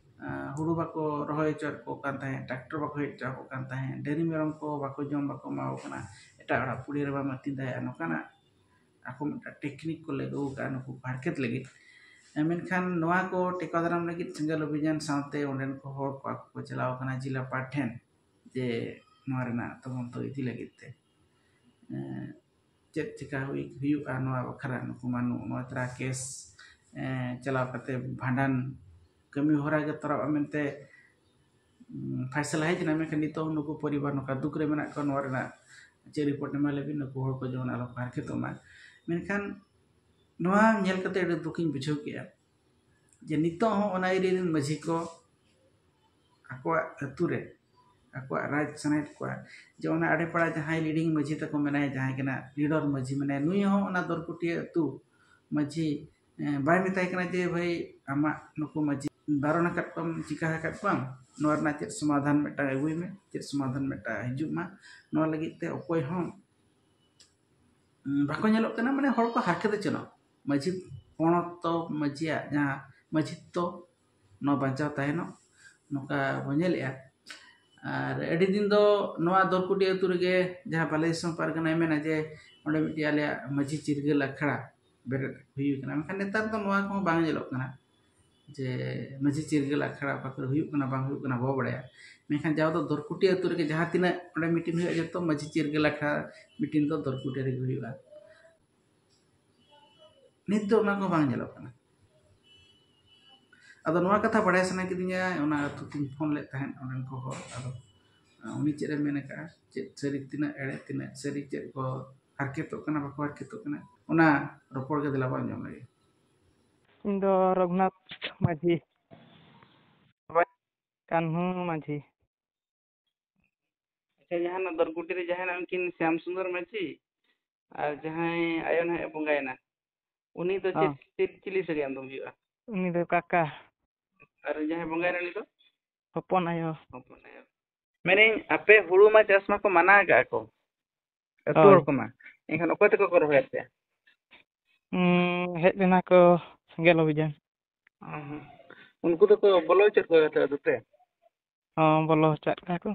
ᱦᱩᱲᱩ ᱵᱟᱠᱚ ᱨᱚᱦᱚᱭ ᱦᱚᱪᱚᱭᱮᱫ ᱠᱚ ᱠᱟᱱ ᱛᱟᱦᱮᱸᱫ, ᱴᱨᱟᱠᱴᱚᱨ ᱵᱟᱠᱚ ᱦᱮᱡ ᱦᱚᱪᱚ ᱟᱠᱚ ᱠᱟᱱ ᱛᱟᱦᱮᱸᱫ, ᱰᱟᱹᱝᱨᱤ ᱢᱮᱨᱚᱢ ᱠᱚ ᱵᱟᱠᱚ ᱡᱚᱢ, ᱵᱟᱠᱚ ᱮᱢᱟ ᱠᱚ ᱠᱟᱱᱟ, ᱮᱴᱟᱜ ᱦᱚᱲᱟᱜ ᱯᱩᱲᱤᱭᱟᱹ ᱨᱮ ᱵᱟᱢ ᱟᱹᱛᱤᱧ ᱫᱟᱲᱮᱭᱟᱜᱼᱟ, ᱱᱚᱝᱠᱟᱱᱟᱜ ᱟᱠᱚ ᱢᱤᱫᱴᱟᱝ ᱴᱮᱠᱱᱤᱠ ᱠᱚ ᱞᱟᱹᱜᱩ ᱟᱠᱟᱫᱼᱟ ᱱᱩᱠᱩ ᱦᱟᱨᱠᱮᱛ ᱞᱟᱹᱜᱤᱫ᱾ ᱢᱮᱱᱠᱷᱟᱱ ᱱᱚᱣᱟ ᱠᱚ ᱴᱮᱠᱟᱣ ᱫᱟᱨᱟᱢ ᱞᱟᱹᱜᱤᱫ ᱥᱮᱸᱜᱮᱞ ᱚᱵᱷᱤᱡᱟᱱ ᱥᱟᱶᱛᱮ ᱚᱸᱰᱮᱱ ᱠᱚ ᱦᱚᱲ ᱠᱚ ᱟᱠᱚ ᱠᱚ ᱪᱟᱞᱟᱣ ᱟᱠᱟᱱᱟ ᱡᱤᱞᱟᱯᱟᱲ ᱴᱷᱮᱱ, ᱡᱮ ᱱᱚᱣᱟ ᱨᱮᱱᱟᱜ ᱛᱚᱫᱚᱱᱛᱚ ᱤᱫᱤ ᱞᱟᱹᱜᱤᱫ ᱛᱮ ᱪᱮᱫ ᱪᱮᱠᱟ ᱦᱩᱭ ᱦᱩᱭᱩᱜᱼᱟ ᱱᱚᱣᱟ ᱵᱟᱠᱷᱨᱟ, ᱱᱩᱠᱩ ᱢᱟᱹᱱᱩ ᱱᱚᱣᱟ ᱛᱟᱨᱟ ᱠᱮᱥ ᱪᱟᱞᱟᱣ ᱠᱟᱛᱮ ᱵᱷᱟᱸᱰᱟᱱ ᱠᱟᱹᱢᱤ ᱦᱚᱨᱟ ᱜᱮ ᱛᱚᱨᱟᱜᱼᱟ ᱢᱮᱱᱛᱮ ᱯᱷᱟᱭᱥᱟᱞᱟ ᱦᱮᱡ ᱮᱱᱟ᱾ ᱢᱮᱱᱠᱷᱟᱱ ᱱᱤᱛᱚᱜ ᱦᱚᱸ ᱱᱩᱠᱩ ᱯᱚᱨᱤᱵᱟᱨ ᱱᱚᱝᱠᱟ ᱫᱩᱠ ᱨᱮ ᱢᱮᱱᱟᱜ ᱠᱚᱣᱟ, ᱱᱚᱣᱟ ᱨᱮᱱᱟᱜ ᱪᱮᱫ ᱨᱤᱯᱳᱨᱴ ᱮᱢᱟ ᱞᱮᱵᱤᱱ, ᱱᱩᱠᱩ ᱦᱚᱲ ᱠᱚ ᱡᱮᱢᱚᱱ ᱟᱞᱚ ᱠᱚ ᱦᱟᱨᱠᱮᱛᱚᱜ ᱢᱟ᱾ ᱢᱮᱱᱠᱷᱟᱱ ᱱᱚᱣᱟ ᱧᱮᱞ ᱠᱟᱛᱮ ᱟᱹᱰᱤ ᱫᱩᱠᱤᱧ ᱵᱩᱡᱷᱟᱹᱣ ᱠᱮᱜᱼᱟ ᱡᱮ ᱱᱤᱛᱚᱜ ᱦᱚᱸ ᱚᱱᱟ ᱮᱨᱤᱭᱟ ᱨᱮᱱ ᱢᱟᱹᱡᱷᱤ ᱠᱚ ᱟᱠᱚᱣᱟᱜ ᱟᱹᱛᱩ ᱨᱮ ᱟᱠᱚᱣᱟᱜ ᱨᱟᱡᱽ ᱥᱟᱱᱟᱭᱮᱫ ᱠᱚᱣᱟ ᱡᱮ ᱚᱱᱟ ᱟᱲᱮᱯᱟᱲᱟ ᱡᱟᱦᱟᱸᱭ ᱞᱤᱰᱤᱝ ᱢᱟᱹᱡᱷᱤ ᱛᱟᱠᱚ ᱢᱮᱱᱟᱭᱟ, ᱡᱟᱦᱟᱸᱭ ᱠᱟᱱᱟ ᱞᱤᱰᱟᱨ ᱢᱟᱹᱡᱷᱤ ᱢᱮᱱᱟᱭᱟ, ᱱᱩᱭ ᱦᱚᱸ ᱚᱱᱟ ᱫᱚᱨᱠᱩᱴᱤᱭᱟᱹ ᱟᱹᱛᱩ ᱢᱟᱹᱡᱷᱤ ᱵᱟᱭ ᱢᱮᱛᱟᱭ ᱠᱟᱱᱟ ᱡᱮ ᱵᱷᱟᱹᱭ ᱟᱢᱟᱜ ᱱᱩᱠᱩ ᱢᱟᱹᱡᱷᱤ ᱵᱟᱨᱚᱱ ᱟᱠᱟᱫ ᱠᱚᱣᱟᱢ, ᱪᱤᱠᱟ ᱟᱠᱟᱫ ᱠᱚᱣᱟᱢ, ᱱᱚᱣᱟ ᱨᱮᱱᱟᱜ ᱪᱮᱫ ᱥᱚᱢᱟᱫᱷᱟᱱ ᱢᱤᱫᱴᱟᱝ ᱟᱹᱜᱩᱭ ᱢᱮ, ᱪᱮᱫ ᱥᱚᱢᱟᱫᱷᱟᱱ ᱢᱤᱫᱴᱟᱝ ᱦᱤᱡᱩᱜ ᱢᱟ᱾ ᱱᱚᱣᱟ ᱞᱟᱹᱜᱤᱫ ᱛᱮ ᱚᱠᱚᱭ ᱦᱚᱸ ᱵᱟᱠᱚ ᱧᱮᱞᱚᱜ ᱠᱟᱱᱟ, ᱢᱟᱱᱮ ᱦᱚᱲ ᱠᱚ ᱦᱟᱨᱠᱮᱛ ᱦᱚᱪᱚᱱᱚᱜ, ᱢᱟᱹᱡᱷᱤ ᱯᱚᱱᱚᱛ ᱛᱚ ᱢᱟᱹᱡᱷᱤᱭᱟᱜ ᱡᱟᱦᱟᱸ ᱢᱟᱹᱡᱷᱤᱛᱛᱚ ᱱᱚᱣᱟ ᱵᱟᱧᱪᱟᱣ ᱛᱟᱦᱮᱱᱚᱜ, ᱱᱚᱝᱠᱟ ᱵᱚᱱ ᱧᱮᱞᱮᱜᱼᱟ᱾ ᱟᱨ ᱟᱹᱰᱤ ᱫᱤᱱ ᱫᱚ ᱱᱚᱣᱟ ᱫᱚᱨᱠᱩᱴᱤ ᱟᱹᱛᱩ ᱨᱮᱜᱮ ᱡᱟᱦᱟᱸ ᱵᱟᱞᱮ ᱫᱤᱥᱚᱢ ᱯᱟᱨᱜᱟᱱᱟᱭ ᱢᱮᱱᱟ ᱡᱮ ᱚᱸᱰᱮ ᱢᱤᱫᱴᱤᱡ ᱟᱞᱮᱭᱟᱜ ᱢᱟᱹᱡᱷᱤ ᱪᱤᱨᱜᱟᱹᱞ ᱟᱠᱷᱲᱟ ᱵᱮᱨᱮᱫ ᱦᱩᱭ ᱠᱟᱱᱟ, ᱢᱮᱱᱠᱷᱟᱱ ᱱᱮᱛᱟᱨ ᱫᱚ ᱱᱚᱣᱟ ᱠᱚᱦᱚᱸ ᱵᱟᱝ ᱧᱮᱞᱚᱜ ᱠᱟᱱᱟ ᱡᱮ ᱢᱟᱹᱡᱷᱤ ᱪᱤᱨᱜᱟᱹᱞ ᱟᱠᱷᱲᱟ ᱚᱠᱟ ᱠᱚᱨᱮ ᱦᱩᱭᱩᱜ ᱠᱟᱱᱟ ᱵᱟᱝ ᱦᱩᱭᱩᱜ ᱠᱟᱱᱟ ᱵᱟᱵᱚ ᱵᱟᱲᱟᱭᱟ᱾ ᱢᱮᱱᱠᱷᱟᱱ ᱡᱟᱣ ᱫᱚ ᱫᱚᱨᱠᱩᱴᱤ ᱟᱹᱛᱩ ᱨᱮᱜᱮ ᱡᱟᱦᱟᱸ ᱛᱤᱱᱟᱹᱜ ᱚᱸᱰᱮ ᱢᱤᱴᱤᱝ ᱦᱩᱭᱩᱜᱼᱟ, ᱡᱚᱛᱚ ᱢᱟᱹᱡᱷᱤ ᱪᱤᱨᱜᱟᱹᱞ ᱟᱠᱷᱲᱟ ᱢᱤᱴᱤᱝ ᱫᱚ ᱫᱚᱨᱠᱩᱴᱤ ᱨᱮᱜᱮ ᱦᱩᱭᱩᱜᱼᱟ᱾ ᱱᱤᱛ ᱫᱚ ᱚᱱᱟ ᱠᱚ ᱵᱟᱝ ᱧᱮᱞᱚᱜ ᱠᱟᱱᱟ᱾ ᱟᱫᱚ ᱱᱚᱣᱟ ᱠᱟᱛᱷᱟ ᱵᱟᱲᱟᱭ ᱥᱟᱱᱟ ᱠᱤᱫᱤᱧᱟ, ᱚᱱᱟ ᱟᱹᱛᱩ ᱛᱤᱧ ᱯᱷᱳᱱ ᱞᱮᱫ ᱛᱟᱦᱮᱸᱫ ᱚᱸᱰᱮᱱ ᱠᱚ ᱦᱚᱲ᱾ ᱟᱫᱚ ᱩᱱᱤ ᱪᱮᱫ ᱮ ᱢᱮᱱ ᱟᱠᱟᱫᱼᱟ, ᱪᱮᱫ ᱥᱟᱹᱨᱤ ᱛᱤᱱᱟᱹᱜ ᱮᱲᱮ ᱛᱤᱱᱟᱹᱜ ᱥᱟᱹᱨᱤ, ᱪᱮᱫ ᱠᱚ ᱦᱟᱨᱠᱮᱛᱚᱜ ᱠᱟᱱᱟ ᱵᱟᱠᱚ ᱦᱟᱨᱠᱮᱛᱚᱜ ᱠᱟᱱᱟ, ᱚᱱᱟ ᱨᱚᱯᱚᱲ ᱜᱮ ᱫᱮᱞᱟ ᱵᱚᱱ ᱟᱸᱡᱚᱢ ᱞᱮᱜᱮ᱾ ᱤᱧ ᱫᱚ ᱨᱚᱜᱷᱩᱱᱟᱛᱷ ᱢᱟᱹᱡᱷᱤ᱾ ᱠᱟᱹᱱᱦᱩ ᱢᱟᱹᱡᱷᱤ᱾ ᱟᱪᱪᱷᱟ, ᱡᱟᱦᱟᱱᱟᱜ ᱫᱚᱨᱠᱩᱴᱤ ᱨᱮ ᱡᱟᱦᱟᱱᱟᱜ ᱩᱱᱠᱤᱱ ᱥᱭᱟᱢ ᱥᱩᱱᱫᱚᱨ ᱢᱟᱹᱡᱷᱤ ᱟᱨ ᱡᱟᱦᱟᱸᱭ ᱟᱭᱳ ᱱᱟᱦᱟᱜ ᱮ ᱵᱚᱸᱜᱟᱭᱮᱱᱟ, ᱩᱱᱤ ᱫᱚ ᱪᱮᱫ, ᱦᱚᱸ᱾ ᱪᱮᱫ, ᱪᱤᱞᱤ ᱥᱟᱹᱜᱟᱹᱭ ᱟᱢ ᱫᱚᱢ ᱦᱩᱭᱩᱜᱼᱟ? ᱩᱱᱤ ᱫᱚ ᱠᱟᱠᱟ᱾ ᱟᱨ ᱡᱟᱦᱟᱸᱭ ᱵᱚᱸᱜᱟᱭᱮᱱᱟ, ᱩᱱᱤ ᱫᱚ? ᱦᱚᱯᱚᱱ ᱟᱭᱳ᱾ ᱦᱚᱯᱚᱱ ᱟᱭᱳ᱾ ᱢᱮᱱᱟᱹᱧ, ᱟᱯᱮ ᱦᱩᱲᱩ ᱢᱟ ᱪᱟᱥ ᱢᱟᱠᱚ ᱢᱟᱱᱟ ᱟᱠᱟᱫ ᱠᱚ, ᱟᱹᱛᱩ ᱦᱳᱭ᱾ ᱦᱚᱲ ᱠᱚᱢᱟ, ᱮᱱᱠᱷᱟᱱ ᱚᱠᱚᱭ ᱛᱟᱠᱚ ᱠᱚ ᱨᱚᱦᱚᱭᱮᱫ ᱯᱮᱭᱟ? ᱩᱸ, ᱦᱮᱡ ᱞᱮᱱᱟ ᱠᱚ ᱥᱮᱸᱜᱮᱞ ᱚᱵᱷᱤᱡᱟᱱ᱾ ᱚ ᱦᱚᱸ᱾ ᱩᱱᱠᱩ ᱫᱚᱠᱚ ᱵᱚᱞᱚ ᱦᱚᱪᱚ ᱠᱚᱣᱟ ᱛᱚ ᱟᱹᱛᱩ ᱛᱮ? ᱦᱚᱸ, ᱵᱚᱞᱚ ᱦᱚᱪᱚᱣᱟᱜ ᱠᱚᱣᱟ ᱠᱚ᱾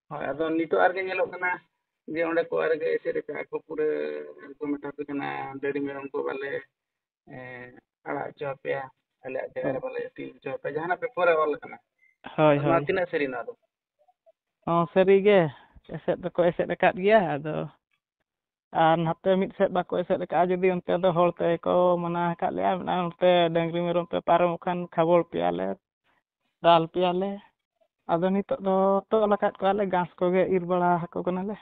ᱦᱳᱭ, ᱟᱫᱚ ᱱᱤᱛᱚᱜ ᱟᱨᱜᱮ ᱧᱮᱞᱚᱜ ᱠᱟᱱᱟ ᱡᱮ ᱚᱸᱰᱮ ᱠᱚ ᱟᱨᱜᱮ ᱮᱥᱮᱫ ᱟᱠᱟᱫᱼᱟ ᱠᱚ, ᱯᱩᱨᱟᱹ ᱠᱚ ᱢᱮᱛᱟ ᱠᱚ ᱠᱟᱱᱟ, "ᱰᱟᱹᱝᱨᱤ ᱢᱮᱨᱚᱢ ᱠᱚ ᱵᱟᱞᱮ, ᱮᱸ, ᱟᱲᱟᱜ ᱦᱚᱪᱚ ᱟᱯᱮᱭᱟ, ᱟᱞᱮᱭᱟᱜ ᱡᱟᱭᱜᱟ ᱨᱮ ᱦᱳᱭ᱾ ᱵᱟᱞᱮ ᱟᱹᱛᱤᱧ ᱦᱚᱪᱚ ᱟᱯᱮᱭᱟ", ᱡᱟᱦᱟᱱᱟᱜ ᱯᱮᱯᱟᱨ ᱨᱮ ᱚᱞ ᱟᱠᱟᱱᱟ᱾ ᱦᱳᱭ, ᱟᱫᱚ ᱱᱚᱣᱟ ᱦᱳᱭ᱾ ᱛᱤᱱᱟᱹᱜ ᱥᱟᱹᱨᱤ ᱱᱚᱣᱟ ᱫᱚ? ᱦᱚᱸ, ᱥᱟᱹᱨᱤ ᱜᱮ, ᱮᱥᱮᱫ ᱫᱚᱠᱚ ᱮᱥᱮᱫ ᱟᱠᱟᱫ ᱜᱮᱭᱟ, ᱟᱫᱚ ᱟᱨ ᱱᱟᱛᱮ ᱢᱤᱫ ᱥᱮᱫ ᱵᱟᱠᱚ ᱮᱥᱮᱫ ᱟᱠᱟᱫᱼᱟ, ᱡᱩᱫᱤ ᱚᱱᱛᱮ ᱫᱚ ᱦᱚᱲ ᱛᱮᱠᱚ ᱢᱟᱱᱟ ᱟᱠᱟᱫ ᱞᱮᱭᱟ, ᱢᱮᱱᱟ ᱱᱚᱛᱮ ᱰᱟᱹᱝᱨᱤ ᱢᱮᱨᱚᱢ ᱯᱮ ᱯᱟᱨᱚᱢᱚᱜ ᱠᱷᱟᱱ ᱠᱷᱟᱵᱚᱲ ᱯᱮᱭᱟᱞᱮ, ᱫᱟᱞ ᱯᱮᱭᱟᱞᱮ᱾ ᱟᱫᱚ ᱱᱤᱛᱚᱜ ᱫᱚ ᱛᱚᱞ ᱟᱠᱟᱫ ᱠᱚᱣᱟᱞᱮ, ᱜᱷᱟᱥ ᱠᱚᱜᱮ ᱤᱨ ᱵᱟᱲᱟ ᱟᱠᱚ ᱠᱟᱱᱟᱞᱮ᱾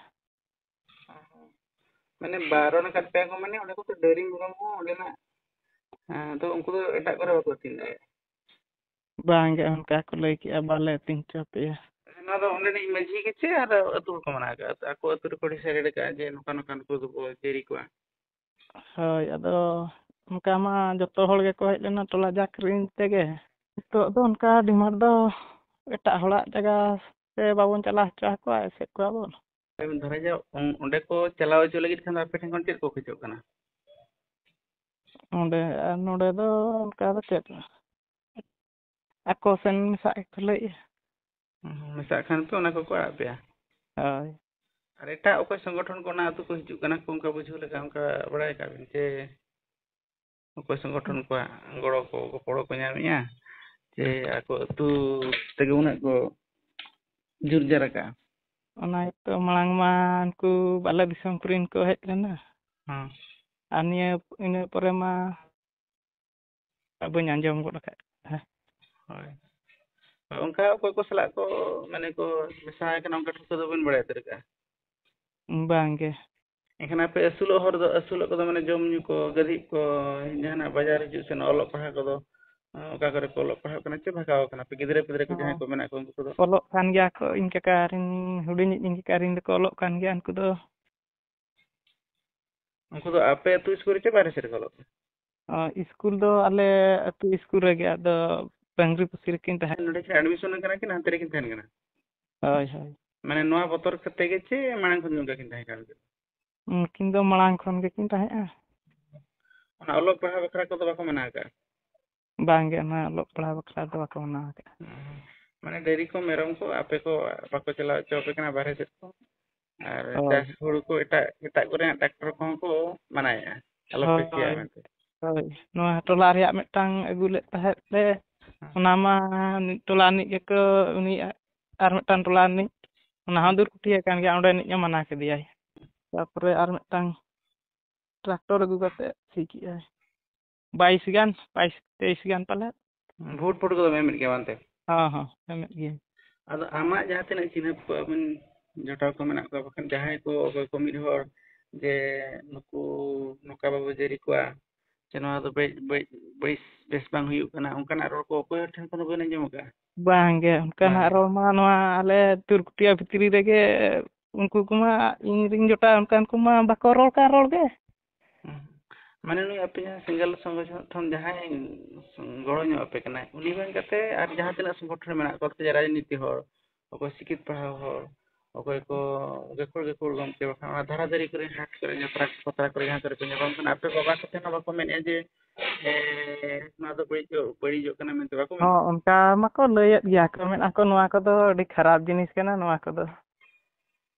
ᱢᱟᱱᱮ ᱵᱟᱨᱚᱱ ᱟᱠᱟᱫ ᱯᱮᱭᱟ ᱠᱚ, ᱢᱟᱱᱮ ᱚᱸᱰᱮ ᱠᱚ ᱰᱟᱹᱝᱨᱤ ᱢᱮᱨᱚᱢ ᱦᱚᱸ ᱚᱸᱰᱮᱱᱟᱜ, ᱦᱮᱸ, ᱟᱫᱚ ᱩᱱᱠᱩ ᱫᱚ ᱮᱴᱟᱜ ᱠᱚᱨᱮ ᱵᱟᱠᱚ ᱟᱹᱛᱤᱧ ᱫᱟᱲᱮᱭᱟᱜᱼᱟ? ᱵᱟᱝ ᱜᱮ, ᱚᱱᱠᱟ ᱠᱚ ᱞᱟᱹᱭ ᱠᱮᱜᱼᱟ, "ᱵᱟᱞᱮ ᱟᱹᱛᱤᱧ ᱦᱚᱪᱚ ᱟᱯᱮᱭᱟ᱾" ᱱᱚᱣᱟ ᱫᱚ ᱚᱸᱰᱮᱱᱤᱡ ᱢᱟᱹᱡᱷᱤ ᱜᱮ ᱪᱮ ᱟᱨ ᱟᱹᱛᱩ ᱦᱚᱲ ᱠᱚ ᱢᱟᱱᱟ ᱟᱠᱟᱫᱼᱟ? ᱟᱠᱚ ᱟᱹᱛᱩ ᱨᱮᱠᱚ decide ᱟᱠᱟᱫᱼᱟ ᱡᱮ ᱱᱚᱝᱠᱟ ᱱᱚᱝᱠᱟ ᱱᱩᱠᱩ ᱫᱚᱵᱚ ᱡᱟᱹᱨᱤ ᱠᱚᱣᱟ? ᱦᱳᱭ, ᱟᱫᱚ ᱚᱱᱠᱟ ᱢᱟ ᱡᱚᱛᱚ ᱦᱚᱲ ᱜᱮᱠᱚ ᱦᱮᱡ ᱞᱮᱱᱟ ᱴᱚᱞᱟ ᱡᱟᱠ ᱨᱮᱱ ᱛᱮᱜᱮ᱾ ᱱᱤᱛᱚᱜ ᱫᱚ ᱚᱱᱠᱟ demand ᱫᱚ ᱮᱴᱟᱜ ᱦᱚᱲᱟᱜ ᱡᱟᱭᱜᱟ ᱨᱮ ᱵᱟᱵᱚᱱ ᱪᱟᱞᱟᱣ ᱦᱚᱪᱚ ᱟᱠᱚᱣᱟ, ᱮᱥᱮᱫ ᱠᱚᱣᱟ ᱵᱚᱱ᱾ ᱫᱷᱚᱨᱟ ᱡᱟᱠ, ᱚᱸᱰᱮ ᱠᱚ ᱪᱟᱞᱟᱣ ᱦᱚᱪᱚ ᱞᱟᱹᱜᱤᱫ ᱠᱷᱟᱱ ᱫᱚ ᱟᱯᱮ ᱴᱷᱮᱱ ᱠᱷᱚᱱ ᱪᱮᱫ ᱠᱚ ᱠᱷᱚᱡᱚᱜ ᱠᱟᱱᱟ? ᱚᱸᱰᱮ ᱟᱨ ᱱᱚᱰᱮ ᱫᱚ ᱚᱱᱠᱟ ᱫᱚ ᱪᱮᱫ, ᱟᱠᱚ ᱥᱮᱱ ᱢᱮᱥᱟᱜ ᱜᱮᱠᱚ ᱞᱟᱹᱭᱮᱜᱼᱟ᱾ ᱦᱩᱸ, ᱢᱮᱥᱟᱜ ᱠᱷᱟᱱ ᱯᱮ, ᱚᱱᱟ ᱠᱚᱠᱚ ᱟᱲᱟᱜ ᱯᱮᱭᱟ᱾ ᱦᱳᱭ᱾ ᱟᱨ ᱮᱴᱟᱜ ᱚᱠᱚᱭ ᱥᱚᱝᱜᱚᱴᱷᱚᱱ ᱠᱚ ᱚᱱᱟ ᱟᱹᱛᱩ ᱠᱚ ᱦᱤᱡᱩᱜ ᱠᱟᱱᱟ ᱠᱚ, ᱚᱱᱠᱟ ᱵᱩᱡᱷᱟᱹᱣ ᱞᱮᱠᱟ ᱚᱱᱠᱟ ᱵᱟᱲᱟᱭ ᱟᱠᱟᱫ ᱵᱤᱱ ᱪᱮ? ᱚᱠᱚᱭ ᱥᱚᱝᱜᱚᱴᱷᱚᱱ ᱠᱚᱣᱟᱜ ᱜᱚᱲᱚ ᱠᱚ, ᱜᱚᱯᱚᱲᱚ ᱠᱚ ᱧᱟᱢᱮᱜᱼᱟ ᱪᱮ ᱟᱠᱚ ᱟᱹᱛᱩ ᱛᱮᱜᱮ ᱩᱱᱟᱹᱜ ᱠᱚ ᱡᱳᱨ ᱡᱟᱨ ᱟᱠᱟᱜᱼᱟ? ᱚᱱᱟ ᱜᱮᱛᱚ, ᱢᱟᱲᱟᱝ ᱢᱟ ᱩᱱᱠᱩ ᱟᱞᱮ ᱫᱤᱥᱚᱢ ᱠᱚᱨᱮᱱ ᱠᱚ ᱦᱮᱡ ᱞᱮᱱᱟ᱾ ᱦᱮᱸ᱾ ᱟᱨ ᱱᱤᱭᱟᱹ, ᱤᱱᱟᱹ ᱯᱚᱨᱮ ᱢᱟ ᱵᱟᱹᱧ ᱟᱸᱡᱚᱢ ᱜᱚᱫ ᱟᱠᱟᱫ᱾ ᱦᱮᱸ᱾ ᱦᱳᱭ᱾ ᱦᱳᱭ, ᱚᱱᱠᱟ ᱚᱠᱚᱭ ᱠᱚ ᱥᱟᱞᱟᱜ ᱠᱚ, ᱢᱟᱱᱮ ᱠᱚ ᱢᱮᱥᱟ ᱟᱠᱟᱱᱟ, ᱚᱱᱠᱟ ᱴᱷᱟᱹᱣᱠᱟᱹ ᱫᱚ ᱵᱟᱹᱧ ᱵᱟᱲᱟᱭ ᱩᱛᱟᱹᱨ ᱟᱠᱟᱫᱼᱟ᱾ ᱵᱟᱝ ᱜᱮ᱾ ᱮᱱᱠᱷᱟᱱ ᱟᱯᱮ ᱟᱹᱥᱩᱞᱚᱜ ᱦᱚᱲ ᱫᱚ, ᱟᱹᱥᱩᱞᱚᱜ ᱠᱚᱫᱚ ᱢᱟᱱᱮ ᱡᱚᱢ ᱧᱩ ᱠᱚ, ᱜᱟᱹᱫᱷᱤᱡ ᱠᱚ, ᱡᱟᱦᱟᱱᱟᱜ ᱵᱟᱡᱟᱨ ᱦᱤᱡᱩᱜ ᱥᱮᱱᱚᱜ, ᱚᱞᱚᱜ ᱯᱟᱲᱦᱟᱜ ᱠᱚᱫᱚ, ᱚᱠᱟ ᱠᱚᱨᱮ ᱠᱚ ᱚᱞᱚᱜ ᱯᱟᱲᱦᱟᱜ ᱠᱟᱱᱟ ᱪᱮ ᱵᱷᱟᱜᱟᱣ ᱠᱟᱱᱟ ᱯᱮ? ᱜᱤᱫᱽᱨᱟᱹ ᱯᱤᱫᱽᱨᱟᱹ ᱠᱚ ᱡᱟᱦᱟᱸᱭ ᱠᱚ ᱢᱮᱱᱟᱜ ᱠᱚᱣᱟ, ᱩᱱᱠᱩ ᱠᱚᱫᱚ? ᱚᱞᱚᱜ ᱠᱟᱱ ᱜᱮᱭᱟ ᱠᱚ᱾ ᱤᱧ ᱠᱟᱠᱟ ᱨᱮᱱ, ᱦᱩᱰᱤᱧᱤᱡ ᱤᱧ ᱠᱟᱠᱟ ᱨᱮᱱ ᱫᱚᱠᱚ ᱚᱞᱚᱜ ᱠᱟᱱ ᱜᱮᱭᱟ ᱩᱱᱠᱩ ᱫᱚ᱾ ᱩᱱᱠᱩ ᱫᱚ ᱟᱯᱮ ᱟᱹᱛᱩ ᱥᱠᱩᱞ ᱨᱮ ᱪᱮ ᱵᱟᱦᱨᱮ ᱥᱮᱫ ᱨᱮᱠᱚ ᱚᱞᱚᱜ ᱠᱟᱱᱟ? ᱚ, ᱥᱠᱩᱞ ᱫᱚ ᱟᱞᱮ ᱟᱹᱛᱩ ᱥᱠᱩᱞ ᱨᱮᱜᱮ, ᱟᱫᱚ ᱰᱟᱹᱝᱨᱤ ᱯᱩᱥᱤ ᱨᱮᱠᱤᱱ ᱛᱟᱦᱮᱸ᱾ ᱱᱚᱰᱮ ᱠᱤᱱ admission ᱟᱠᱟᱱᱟ ᱠᱤᱱ, ᱦᱟᱱᱛᱮ ᱨᱮᱠᱤᱱ ᱛᱟᱦᱮᱱ ᱠᱟᱱᱟ? ᱦᱳᱭ, ᱦᱳᱭ᱾ ᱢᱟᱱᱮ ᱱᱚᱣᱟ ᱵᱚᱛᱚᱨ ᱠᱟᱛᱮ ᱜᱮ ᱪᱮ ᱢᱟᱲᱟᱝ ᱠᱷᱚᱱ ᱜᱮ ᱚᱱᱠᱟ ᱠᱤᱱ ᱛᱟᱦᱮᱸ ᱠᱟᱱᱟ? ᱩᱱᱠᱤᱱ ᱫᱚ ᱢᱟᱲᱟᱝ ᱠᱷᱚᱱ ᱜᱮᱠᱤᱱ ᱛᱟᱦᱮᱸᱜᱼᱟ᱾ ᱚᱱᱟ ᱚᱞᱚᱜ ᱯᱟᱲᱦᱟᱣ ᱵᱟᱠᱷᱨᱟ ᱠᱚᱫᱚ ᱵᱟᱠᱚ ᱢᱟᱱᱟ ᱟᱠᱟᱫᱼᱟ? ᱵᱟᱝᱜᱮ, ᱚᱱᱟ ᱚᱞᱚᱜ ᱯᱟᱲᱦᱟᱣ ᱵᱟᱠᱷᱨᱟ ᱫᱚ ᱵᱟᱠᱚ ᱢᱟᱱᱟ ᱟᱠᱟᱫᱼᱟ᱾ ᱢᱟᱱᱮ ᱰᱟᱹᱝᱨᱤ ᱠᱚ ᱢᱮᱨᱚᱢ ᱠᱚ ᱟᱯᱮ ᱠᱚ ᱵᱟᱠᱚ ᱪᱟᱞᱟᱣ ᱦᱚᱪᱚ ᱟᱯᱮ ᱠᱟᱱᱟ ᱵᱟᱨᱦᱮ ᱥᱮᱫ ᱠᱚ, ᱟᱨ ᱦᱳᱭ᱾ ᱪᱟᱥ ᱦᱩᱲᱩ ᱠᱚ ᱮᱴᱟᱜ, ᱮᱴᱟᱜ ᱠᱚᱨᱮᱱᱟᱜ ᱰᱟᱠᱛᱚᱨ ᱠᱚᱦᱚᱸ ᱠᱚ ᱢᱟᱱᱟᱭᱮᱫᱼᱟ, ᱟᱞᱚᱯᱮ ᱦᱳᱭ, ᱥᱤᱭᱟ ᱦᱳᱭ᱾ ᱢᱮᱱᱛᱮ᱾ ᱦᱳᱭ, ᱱᱚᱣᱟ ᱴᱚᱞᱟ ᱨᱮᱭᱟᱜ ᱢᱤᱫᱴᱟᱝ ᱟᱹᱜᱩ ᱞᱮᱫ ᱛᱟᱦᱮᱸᱫ ᱞᱮ, ᱦᱮᱸ᱾ ᱚᱱᱟ ᱢᱟ ᱢᱤᱫ ᱴᱚᱞᱟ ᱨᱤᱱᱤᱡ ᱜᱮᱠᱚ, ᱩᱱᱤ ᱟᱨ ᱢᱤᱫᱴᱟᱝ ᱴᱚᱞᱟ ᱨᱤᱱᱤᱡ, ᱚᱱᱟ ᱦᱚᱸ ᱫᱩᱨᱠᱩᱴᱤᱭᱟᱹ ᱠᱟᱱ ᱜᱮᱭᱟ, ᱚᱸᱰᱮᱱᱤᱡ ᱮ ᱢᱟᱱᱟ ᱠᱮᱫᱮᱭᱟᱭ᱾ ᱛᱟᱨᱯᱚᱨᱮ ᱟᱨ ᱢᱤᱫᱴᱟᱝ ᱴᱨᱟᱠᱴᱚᱨ ᱟᱹᱜᱩ ᱠᱟᱛᱮ ᱥᱤ ᱠᱮᱜᱼᱟᱭ᱾ ᱵᱟᱭᱤᱥ ᱜᱟᱱ, ᱵᱟᱭᱤᱥ, ᱛᱮᱭᱤᱥ ᱜᱟᱱ ᱯᱟᱞᱮ᱾ ᱵᱷᱳᱴ, ᱵᱷᱳᱴ ᱠᱚᱫᱚ ᱮᱢᱮᱫ ᱜᱮᱭᱟ ᱵᱟᱝᱛᱮ? ᱦᱚᱸ, ᱦᱚᱸ, ᱮᱢᱮᱫ ᱜᱤᱭᱟᱹᱧ᱾ ᱟᱫᱚ ᱟᱢᱟᱜ ᱡᱟᱦᱟᱸ ᱛᱤᱱᱟᱹᱜ ᱪᱤᱱᱦᱟᱹᱯ ᱠᱚ ᱟᱵᱤᱱ ᱡᱚᱴᱟᱣ ᱠᱚ ᱢᱮᱱᱟᱜ ᱠᱚᱣᱟ, ᱵᱟᱠᱷᱟᱱ ᱡᱟᱦᱟᱸᱭ ᱠᱚ, ᱚᱠᱚᱭ ᱠᱚ ᱢᱤᱫ ᱦᱚᱲ ᱡᱮ ᱱᱩᱠᱩ ᱱᱚᱝᱠᱟ ᱵᱟᱵᱚ ᱡᱟᱹᱨᱤ ᱠᱚᱣᱟ, ᱡᱮ ᱱᱚᱣᱟ ᱫᱚ ᱵᱟᱹᱲᱤᱡ, ᱵᱟᱹᱲᱤᱡ, ᱵᱟᱹᱲᱤᱡ, ᱵᱮᱥ ᱵᱟᱝ ᱦᱩᱭᱩᱜ ᱠᱟᱱᱟ, ᱚᱱᱠᱟᱱᱟᱜ ᱨᱚᱲ ᱠᱚ ᱚᱠᱚᱭ ᱦᱚᱲ ᱴᱷᱮᱱ ᱠᱷᱚᱱ ᱦᱚᱸ ᱵᱟᱹᱧ ᱟᱸᱡᱚᱢ ᱟᱠᱟᱫᱼᱟ᱾ ᱵᱟᱝᱜᱮ, ᱚᱱᱠᱟᱱᱟᱜ ᱵᱟᱝᱜᱮ᱾ ᱨᱚᱲ ᱢᱟ ᱱᱚᱣᱟ ᱟᱞᱮ ᱛᱩᱨᱠᱩᱴᱤᱭᱟ ᱵᱷᱤᱛᱨᱤ ᱨᱮᱜᱮ ᱩᱱᱠᱩ ᱠᱚᱢᱟ ᱤᱧ ᱨᱮᱱ ᱡᱚᱴᱟᱣ ᱚᱱᱠᱟᱱ ᱠᱚᱢᱟ ᱵᱟᱠᱚ ᱨᱚᱲ ᱠᱟᱱ ᱨᱚᱲ ᱜᱮ᱾ ᱦᱩᱸ᱾ ᱢᱟᱱᱮ ᱱᱩᱭ ᱟᱯᱮ ᱡᱟᱦᱟᱸ ᱥᱮᱸᱜᱮᱞ ᱥᱚᱝᱜᱚᱴᱷᱚᱱ ᱡᱟᱦᱟᱸᱭ ᱜᱚᱲᱚ ᱧᱚᱜ ᱟᱯᱮ ᱠᱟᱱᱟᱭ, ᱩᱱᱤ ᱵᱟᱝ ᱠᱟᱛᱮ ᱟᱨ ᱡᱟᱦᱟᱸ ᱛᱤᱱᱟᱹᱜ ᱥᱚᱝᱜᱚᱴᱷᱚᱱ ᱨᱮ ᱢᱮᱱᱟᱜ ᱠᱚᱣᱟ, ᱥᱮ ᱨᱟᱡᱽᱱᱤᱛᱤ ᱦᱚᱲ, ᱚᱠᱚᱭ ᱥᱤᱠᱷᱤᱛ ᱯᱟᱲᱦᱟᱣ ᱦᱚᱲ, ᱚᱠᱚᱭ ᱠᱚ ᱜᱟᱹᱠᱷᱩᱲ ᱜᱟᱹᱠᱷᱩᱲ ᱜᱚᱢᱠᱮ, ᱵᱟᱠᱷᱟᱱ ᱚᱱᱟ ᱫᱷᱟᱨᱟ ᱫᱷᱟᱨᱤ ᱠᱚᱨᱮ, ᱦᱟᱴ ᱠᱚᱨᱮ, ᱡᱟᱛᱨᱟ ᱯᱟᱛᱟ ᱠᱚᱨᱮ ᱡᱟᱦᱟᱸ ᱠᱚᱨᱮ ᱠᱚ ᱧᱟᱯᱟᱢ ᱠᱟᱱᱟ, ᱟᱯᱮ ᱵᱟᱵᱟ ᱠᱚᱴᱷᱮᱱ ᱦᱚᱸ ᱵᱟᱠᱚ ᱢᱮᱱᱮᱫᱼᱟ ᱡᱮ, ᱮ, ᱱᱚᱣᱟ ᱫᱚ ᱵᱟᱹᱲᱤᱡᱚᱜ, ᱵᱟᱹᱲᱤᱡᱚᱜ ᱠᱟᱱᱟ ᱢᱮᱱᱛᱮ ᱵᱟᱠᱚ ᱢᱮᱱᱟ? ᱦᱚᱸ, ᱚᱱᱠᱟ ᱢᱟᱠᱚ ᱞᱟᱹᱭᱮᱫ ᱜᱮᱭᱟ ᱠᱚ, ᱢᱮᱱᱟ ᱠᱚ ᱱᱚᱣᱟ ᱠᱚᱫᱚ ᱟᱹᱰᱤ ᱠᱷᱟᱨᱟᱯ ᱡᱤᱱᱤᱥ ᱠᱟᱱᱟ, ᱱᱚᱣᱟ ᱠᱚᱫᱚ᱾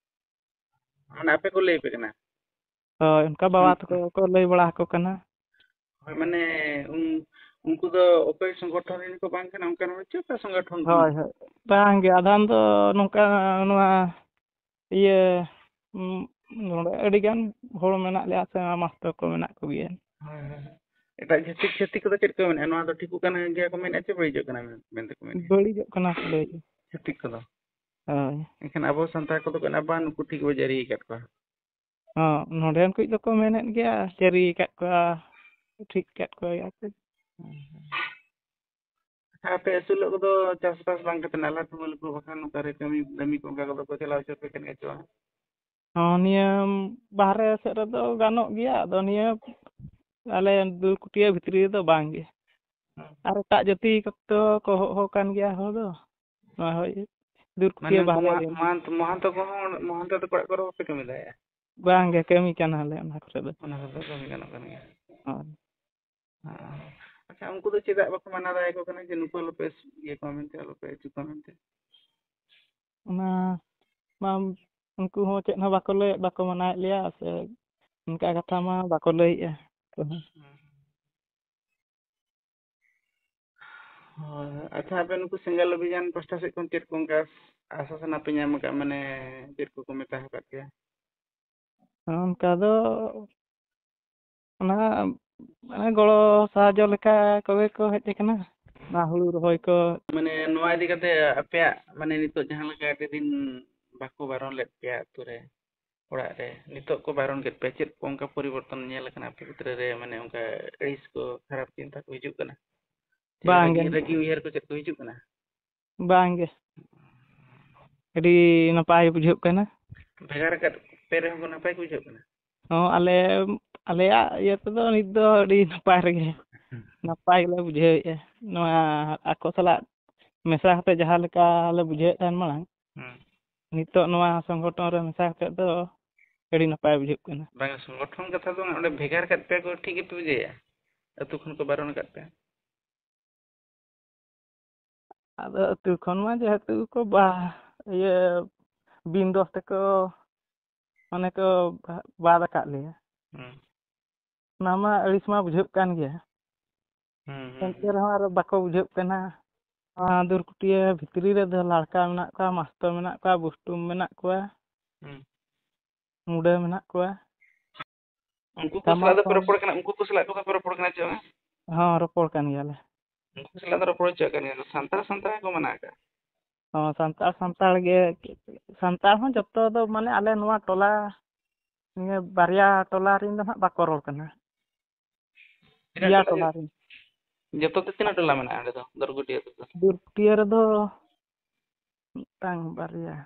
ᱢᱟᱱᱮ ᱟᱯᱮ ᱠᱚ ᱞᱟᱹᱭ ᱟᱯᱮ ᱠᱟᱱᱟ? ᱦᱳᱭ, ᱚᱱᱠᱟ ᱵᱟᱵᱟ ᱦᱩᱸ᱾ ᱛᱟᱠᱚ ᱠᱚ ᱞᱟᱹᱭ ᱵᱟᱲᱟ ᱟᱠᱚ ᱠᱟᱱᱟ᱾ ᱦᱳᱭ, ᱢᱟᱱᱮ ᱩᱱ-, ᱩᱱᱠᱩ ᱫᱚ ᱚᱠᱚᱭ ᱥᱚᱝᱜᱚᱴᱷᱚᱱ ᱨᱮᱱ ᱠᱚ ᱵᱟᱝ ᱠᱟᱱᱟ, ᱚᱱᱠᱟᱱ ᱦᱚᱲ ᱪᱮ ᱚᱠᱟ ᱥᱚᱝᱜᱚᱴᱷᱚᱱ ᱠᱷᱚᱱ? ᱦᱳᱭ, ᱦᱳᱭ᱾ ᱵᱟᱝ ᱜᱮ, ᱟᱫᱷᱟᱱ ᱫᱚ ᱱᱚᱝᱠᱟ ᱱᱚᱣᱟ ᱤᱭᱟᱹ, ᱩᱸ, ᱱᱚᱰᱮ ᱟᱹᱰᱤ ᱜᱟᱱ ᱦᱚᱲ ᱢᱮᱱᱟᱜ ᱞᱮᱭᱟ ᱥᱮ ᱢᱟᱥᱴᱟᱨ ᱠᱚ ᱢᱮᱱᱟᱜ ᱠᱚᱜᱮᱭᱟ᱾ ᱦᱳᱭ, ᱦᱳᱭ᱾ ᱮᱴᱟᱜ ᱪᱷᱟᱹᱛᱤᱠ, ᱪᱷᱟᱹᱛᱤᱠ ᱠᱚᱫᱚ ᱪᱮᱫ ᱠᱚ ᱢᱮᱱᱮᱫᱼᱟ? ᱱᱚᱣᱟ ᱫᱚ ᱴᱷᱤᱠᱚᱜ ᱠᱟᱱ ᱜᱮᱭᱟ ᱠᱚ ᱢᱮᱱᱮᱫᱼᱟ ᱪᱮ ᱵᱟᱹᱲᱤᱡᱚᱜ ᱠᱟᱱᱟ ᱢᱮᱱ-, ᱢᱮᱱᱛᱮ ᱠᱚ ᱢᱮᱱᱮᱫᱼᱟ? ᱵᱟᱹᱲᱤᱡᱚᱜ ᱠᱟᱱᱟ ᱠᱚ ᱞᱟᱹᱭᱮᱫᱼᱟ᱾ ᱪᱷᱟᱹᱛᱤᱠ ᱠᱚᱫᱚ? ᱦᱳᱭ᱾ ᱮᱱᱠᱷᱟᱱ ᱟᱵᱚ ᱥᱟᱱᱛᱟᱲ ᱠᱚᱫᱚ ᱠᱚ ᱢᱮᱱᱟ, "ᱵᱟᱝ, ᱱᱩᱠᱩ ᱴᱷᱤᱠ ᱵᱚ ᱡᱟᱹᱨᱤ ᱟᱠᱟᱫ ᱠᱚᱣᱟ᱾" ᱦᱚᱸ, ᱱᱚᱰᱮᱱ ᱠᱚ ᱫᱚᱠᱚ ᱢᱮᱱᱮᱫ ᱜᱮᱭᱟ, ᱪᱟᱹᱨᱤ ᱟᱠᱟᱫ ᱠᱚᱣᱟ, ᱴᱷᱤᱠ ᱟᱠᱟᱫ ᱠᱚᱣᱟ ᱜᱮᱭᱟ ᱠᱚ᱾ ᱟᱪᱪᱷᱟ, ᱟᱯᱮ ᱟᱹᱥᱩᱞᱚᱜ ᱠᱚᱫᱚ ᱪᱟᱥᱵᱟᱥ ᱵᱟᱝ ᱠᱟᱛᱮ ᱱᱟᱞᱦᱟ ᱛᱩᱢᱟᱹᱞ ᱠᱚ, ᱵᱟᱠᱷᱟᱱ ᱚᱠᱟᱨᱮ ᱠᱟᱹᱢᱤ, ᱠᱟᱹᱢᱤ ᱠᱚ ᱚᱱᱠᱟ ᱠᱚᱫᱚ ᱠᱚ ᱪᱟᱞᱟᱣ ᱦᱚᱪᱚ ᱯᱮ ᱠᱟᱱ ᱜᱮᱭᱟ ᱪᱮ ᱵᱟᱝ? ᱦᱚᱸ, ᱱᱤᱭᱟᱹ ᱵᱟᱦᱨᱮ ᱥᱮᱫ ᱨᱮᱫᱚ ᱜᱟᱱᱚᱜ ᱜᱮᱭᱟ, ᱟᱫᱚ ᱱᱤᱭᱟᱹ ᱟᱞᱮ ᱫᱩᱨᱠᱩᱴᱤᱭᱟᱹ ᱵᱷᱤᱛᱨᱤ ᱨᱮᱫᱚ ᱵᱟᱝ ᱜᱮ᱾ ᱦᱩᱸ᱾ ᱟᱨ ᱮᱴᱟᱜ ᱡᱟᱹᱛᱤ ᱠᱚᱛᱚ ᱠᱚ ᱦᱚᱦᱚ ᱠᱟᱱ ᱜᱮᱭᱟ ᱦᱚᱲ ᱫᱚ᱾ ᱱᱚᱣᱟ ᱦᱚᱭ ᱢᱟᱱᱮ ᱫᱩᱨᱠᱩᱴᱤᱭᱟᱹ ᱩᱱᱠᱩ ᱵᱟᱦᱨᱮ ᱢᱟ-, ᱨᱮ᱾ ᱢᱟᱦᱟᱱᱛ-, ᱢᱟᱦᱟᱱᱛᱚ ᱠᱚᱦᱚᱸ, ᱢᱟᱦᱟᱱᱛᱚ ᱛᱟᱠᱚ ᱚᱲᱟᱜ ᱠᱚᱨᱮ ᱵᱟᱯᱮ ᱠᱟᱹᱢᱤ ᱫᱟᱲᱮᱭᱟᱜᱼᱟ? ᱵᱟᱝ ᱜᱮ, ᱠᱟᱹᱢᱤ ᱠᱟᱱᱟᱞᱮ ᱚᱱᱟ ᱠᱚᱨᱮ ᱫᱚ᱾ ᱚᱱᱟ ᱠᱚᱨᱮ ᱫᱚ ᱠᱟᱹᱢᱤ ᱜᱟᱱᱚᱜ ᱠᱟᱱ ᱜᱮᱭᱟ᱾ ᱦᱳᱭ᱾ ᱦᱮᱸ᱾ ᱟᱪᱪᱷᱟ, ᱩᱱᱠᱩ ᱫᱚ ᱪᱮᱫᱟᱜ ᱵᱟᱠᱚ ᱢᱟᱱᱟ ᱫᱟᱲᱮᱭᱟᱠᱚ ᱠᱟᱱᱟ ᱡᱮ ᱱᱩᱠᱩ ᱟᱞᱚᱯᱮ ᱤᱭᱟᱹ ᱠᱚᱣᱟ ᱢᱮᱱᱛᱮ, ᱟᱞᱚᱯᱮ ᱟᱹᱪᱩ ᱠᱚᱣᱟ ᱢᱮᱱᱛᱮ? ᱚᱱᱟ ᱢᱟ ᱩᱱᱠᱩ ᱦᱚᱸ ᱪᱮᱫ ᱦᱚᱸ ᱵᱟᱠᱚ ᱞᱟᱹᱭᱮᱫ, ᱵᱟᱠᱚ ᱢᱟᱱᱟᱭᱮᱫ ᱞᱮᱭᱟ ᱥᱮ ᱚᱱᱠᱟ ᱠᱟᱛᱷᱟ ᱢᱟ ᱵᱟᱠᱚ ᱞᱟᱹᱭᱮᱫᱼᱟ ᱚᱠᱚᱭ ᱦᱚᱸ᱾ ᱦᱩᱸ᱾ ᱦᱳᱭ, ᱦᱳᱭ᱾ ᱟᱪᱪᱷᱟ, ᱟᱯᱮ ᱱᱩᱠᱩ ᱥᱮᱸᱜᱮᱞ ᱚᱵᱷᱤᱡᱟᱱ ᱯᱟᱥᱴᱟ ᱥᱮᱫ ᱠᱷᱚᱱ ᱪᱮᱫ ᱠᱚ ᱚᱱᱠᱟ ᱟᱥᱟᱥᱚᱱᱟ ᱯᱮ ᱧᱟᱢ ᱟᱠᱟᱫ, ᱢᱟᱱᱮ ᱪᱮᱫ ᱠᱚᱠᱚ ᱢᱮᱛᱟ ᱟᱠᱟᱫ ᱯᱮᱭᱟ? ᱚᱱᱠᱟ ᱫᱚ ᱚᱱᱟ, ᱢᱟᱱᱮ ᱜᱚᱲᱚ ᱥᱟᱦᱟᱡᱽᱡᱚ ᱞᱮᱠᱟ ᱠᱚᱜᱮ ᱠᱚ ᱦᱮᱡ ᱟᱠᱟᱱᱟ, ᱚᱱᱟ ᱦᱩᱲᱩ ᱨᱚᱦᱚᱭ ᱠᱚ᱾ ᱢᱟᱱᱮ ᱱᱚᱣᱟ ᱤᱫᱤ ᱠᱟᱛᱮ ᱟᱯᱮᱭᱟᱜ, ᱢᱟᱱᱮ ᱱᱤᱛᱚᱜ ᱡᱟᱦᱟᱸ ᱞᱮᱠᱟ ᱟᱹᱰᱤ ᱫᱤᱱ ᱵᱟᱠᱚ ᱵᱟᱨᱚᱱ ᱞᱮᱫ ᱯᱮᱭᱟ ᱟᱹᱛᱩ ᱨᱮ, ᱚᱲᱟᱜ ᱨᱮ, ᱱᱤᱛᱚᱜ ᱠᱚ ᱵᱟᱨᱚᱱ ᱠᱮᱫ ᱯᱮᱭᱟ, ᱪᱮᱫ ᱠᱚ ᱚᱱᱠᱟ ᱯᱚᱨᱤᱵᱚᱨᱛᱚᱱ ᱧᱮᱞ ᱟᱠᱟᱱᱟ ᱟᱯᱮ ᱵᱷᱤᱛᱨᱤ ᱨᱮ? ᱢᱟᱱᱮ ᱚᱱᱠᱟ ᱟᱹᱲᱤᱥ ᱠᱚ, ᱠᱷᱟᱨᱟᱯ ᱪᱤᱱᱛᱟ ᱠᱚ ᱦᱤᱡᱩᱜ ᱠᱟᱱᱟ? ᱥᱮ ᱵᱟᱝ ᱨᱟᱹᱜᱤ, ᱜᱮ᱾ ᱨᱟᱹᱜᱤ ᱩᱭᱦᱟᱹᱨ ᱠᱚ ᱪᱮᱫ ᱠᱚ ᱦᱤᱡᱩᱜ ᱠᱟᱱᱟ? ᱵᱟᱝ ᱜᱮ᱾ ᱟᱹᱰᱤ ᱱᱟᱯᱟᱭ ᱵᱩᱡᱷᱟᱹᱜ ᱠᱟᱱᱟ᱾ ᱵᱷᱮᱜᱟᱨ ᱟᱠᱟᱫ ᱯᱮ ᱨᱮᱦᱚᱸ ᱠᱚ ᱱᱟᱯᱟᱭ ᱠᱚ ᱵᱩᱡᱷᱟᱹᱜ ᱠᱟᱱᱟ? ᱦᱚᱸ, ᱟᱞᱮ, ᱟᱞᱮᱭᱟᱜ ᱤᱭᱟᱹ ᱛᱮᱫᱚ ᱱᱤᱛ ᱫᱚ ᱟᱹᱰᱤ ᱱᱟᱯᱟᱭ ᱨᱮᱜᱮ, ᱱᱟᱯᱟᱭ ᱜᱮᱞᱮ ᱵᱩᱡᱷᱟᱹᱣᱮᱫᱼᱟ᱾ ᱱᱚᱣᱟ ᱟᱠᱚ ᱥᱟᱞᱟᱜ ᱢᱮᱥᱟ ᱠᱟᱛᱮ ᱡᱟᱦᱟᱸ ᱞᱮᱠᱟ ᱞᱮ ᱵᱩᱡᱷᱟᱹᱣᱮᱫ ᱛᱟᱦᱮᱱ ᱢᱟᱲᱟᱝ, ᱦᱩᱸ᱾ ᱱᱤᱛᱚᱜ ᱱᱚᱣᱟ ᱥᱚᱝᱜᱚᱴᱷᱚᱱ ᱨᱮ ᱢᱮᱥᱟ ᱠᱟᱛᱮ ᱫᱚ ᱟᱹᱰᱤ ᱱᱟᱯᱟᱭ ᱵᱩᱡᱷᱟᱹᱜ ᱠᱟᱱᱟ᱾ ᱵᱟᱝ, ᱥᱚᱝᱜᱚᱴᱷᱚᱱ ᱠᱟᱛᱷᱟ ᱫᱚ ᱚᱸᱰᱮ ᱵᱷᱮᱜᱟᱨ ᱠᱟᱫ ᱯᱮᱭᱟ ᱠᱚ, ᱴᱷᱤᱠ ᱜᱮᱯᱮ ᱵᱩᱡᱷᱟᱹᱣᱮᱫᱼᱟ? ᱟᱹᱛᱩ ᱠᱷᱚᱱ ᱠᱚ ᱵᱟᱨᱚᱱ ᱟᱠᱟᱫ ᱯᱮᱭᱟ? ᱟᱫᱚ ᱟᱹᱛᱩ ᱠᱷᱚᱱ ᱢᱟ ᱡᱮᱦᱮᱛᱩ ᱠᱚ ᱵᱟ-, ᱤᱭᱟᱹ, ᱵᱤᱱ ᱫᱚᱥ ᱛᱮᱠᱚ, ᱢᱟᱱᱮ ᱠᱚ ᱵᱟᱫ ᱟᱠᱟᱫ ᱞᱮᱭᱟ᱾ ᱦᱩᱸ᱾ ᱚᱱᱟ ᱢᱟ ᱟᱹᱲᱤᱥ ᱢᱟ ᱵᱩᱡᱷᱟᱹᱜ ᱠᱟᱱ ᱜᱮᱭᱟ᱾ ᱦᱩᱸ, ᱦᱩᱸ, ᱮᱱᱛᱮ ᱦᱩᱸ᱾ ᱨᱮᱦᱚᱸ ᱟᱨ ᱵᱟᱠᱚ ᱵᱩᱡᱷᱟᱹᱜ ᱠᱟᱱᱟ᱾ ᱱᱚᱣᱟ ᱫᱩᱨᱠᱩᱴᱤᱭᱟᱹ ᱵᱷᱤᱛᱨᱤ ᱨᱮᱫᱚ ᱞᱟᱲᱠᱟ ᱢᱮᱱᱟᱜ ᱠᱚᱣᱟ, ᱢᱟᱥᱛᱚ ᱢᱮᱱᱟᱜ ᱠᱚᱣᱟ, ᱵᱩᱥᱴᱩᱢ ᱢᱮᱱᱟᱜ ᱠᱚᱣᱟ, ᱦᱩᱸ᱾ ᱢᱩᱰᱟᱹ ᱢᱮᱱᱟᱜ ᱠᱚᱣᱟ᱾ ᱩᱱᱠᱩ ᱠᱚ ᱥᱟᱞᱟᱜ ᱫᱚ ᱯᱮ ᱨᱚᱯᱚᱲ ᱠᱟᱱᱟ, ᱩᱱᱠᱩ ᱠᱚ ᱥᱟᱞᱟᱜ ᱠᱚᱫᱚ ᱯᱮ ᱨᱚᱯᱚᱲ ᱠᱟᱱᱟ ᱪᱮ ᱵᱟᱝ? ᱦᱚᱸ, ᱨᱚᱯᱚᱲ ᱠᱟᱱ ᱜᱮᱭᱟᱞᱮ᱾ ᱩᱱᱠᱩ ᱥᱟᱞᱟᱜ ᱫᱚ ᱨᱚᱯᱚᱲ ᱦᱚᱪᱚᱣᱟᱜ ᱠᱟᱱ ᱜᱮᱭᱟ ᱠᱚ, ᱥᱟᱱᱛᱟᱲ ᱥᱟᱱᱛᱟᱲ ᱜᱮᱠᱚ ᱢᱟᱱᱟᱣ ᱟᱠᱟᱫ᱾ ᱦᱚᱸ, ᱥᱟᱱᱛᱟᱲ ᱥᱟᱱᱛᱟᱲ ᱜᱮ, ᱥᱟᱱᱛᱟᱲ ᱦᱚᱸ ᱡᱚᱛᱚ ᱫᱚ, ᱢᱟᱱᱮ, ᱟᱞᱮ ᱱᱚᱣᱟ ᱴᱚᱞᱟ ᱱᱤᱭᱟᱹ ᱵᱟᱨᱭᱟ ᱴᱚᱞᱟ ᱨᱮᱱ ᱫᱚ ᱦᱟᱸᱜ ᱵᱟᱠᱚ ᱨᱚᱲ ᱠᱟᱱᱟ᱾ ᱛᱤᱱᱟᱹᱜ ᱯᱮᱭᱟ ᱴᱚᱞᱟ ᱴᱚᱞᱟ ᱨᱮᱱ᱾ ᱡᱚᱛᱚ ᱛᱮ ᱛᱤᱱᱟᱹᱜ ᱴᱚᱞᱟ ᱢᱮᱱᱟᱜᱼᱟ ᱚᱸᱰᱮ ᱫᱚ, ᱫᱚᱨᱜᱩᱴᱤᱭᱟᱹ ᱨᱮᱫᱚ? ᱫᱩᱨᱜᱩᱴᱤᱭᱟᱹ ᱨᱮᱫᱚ ᱢᱤᱫᱴᱟᱝ, ᱵᱟᱨᱭᱟ,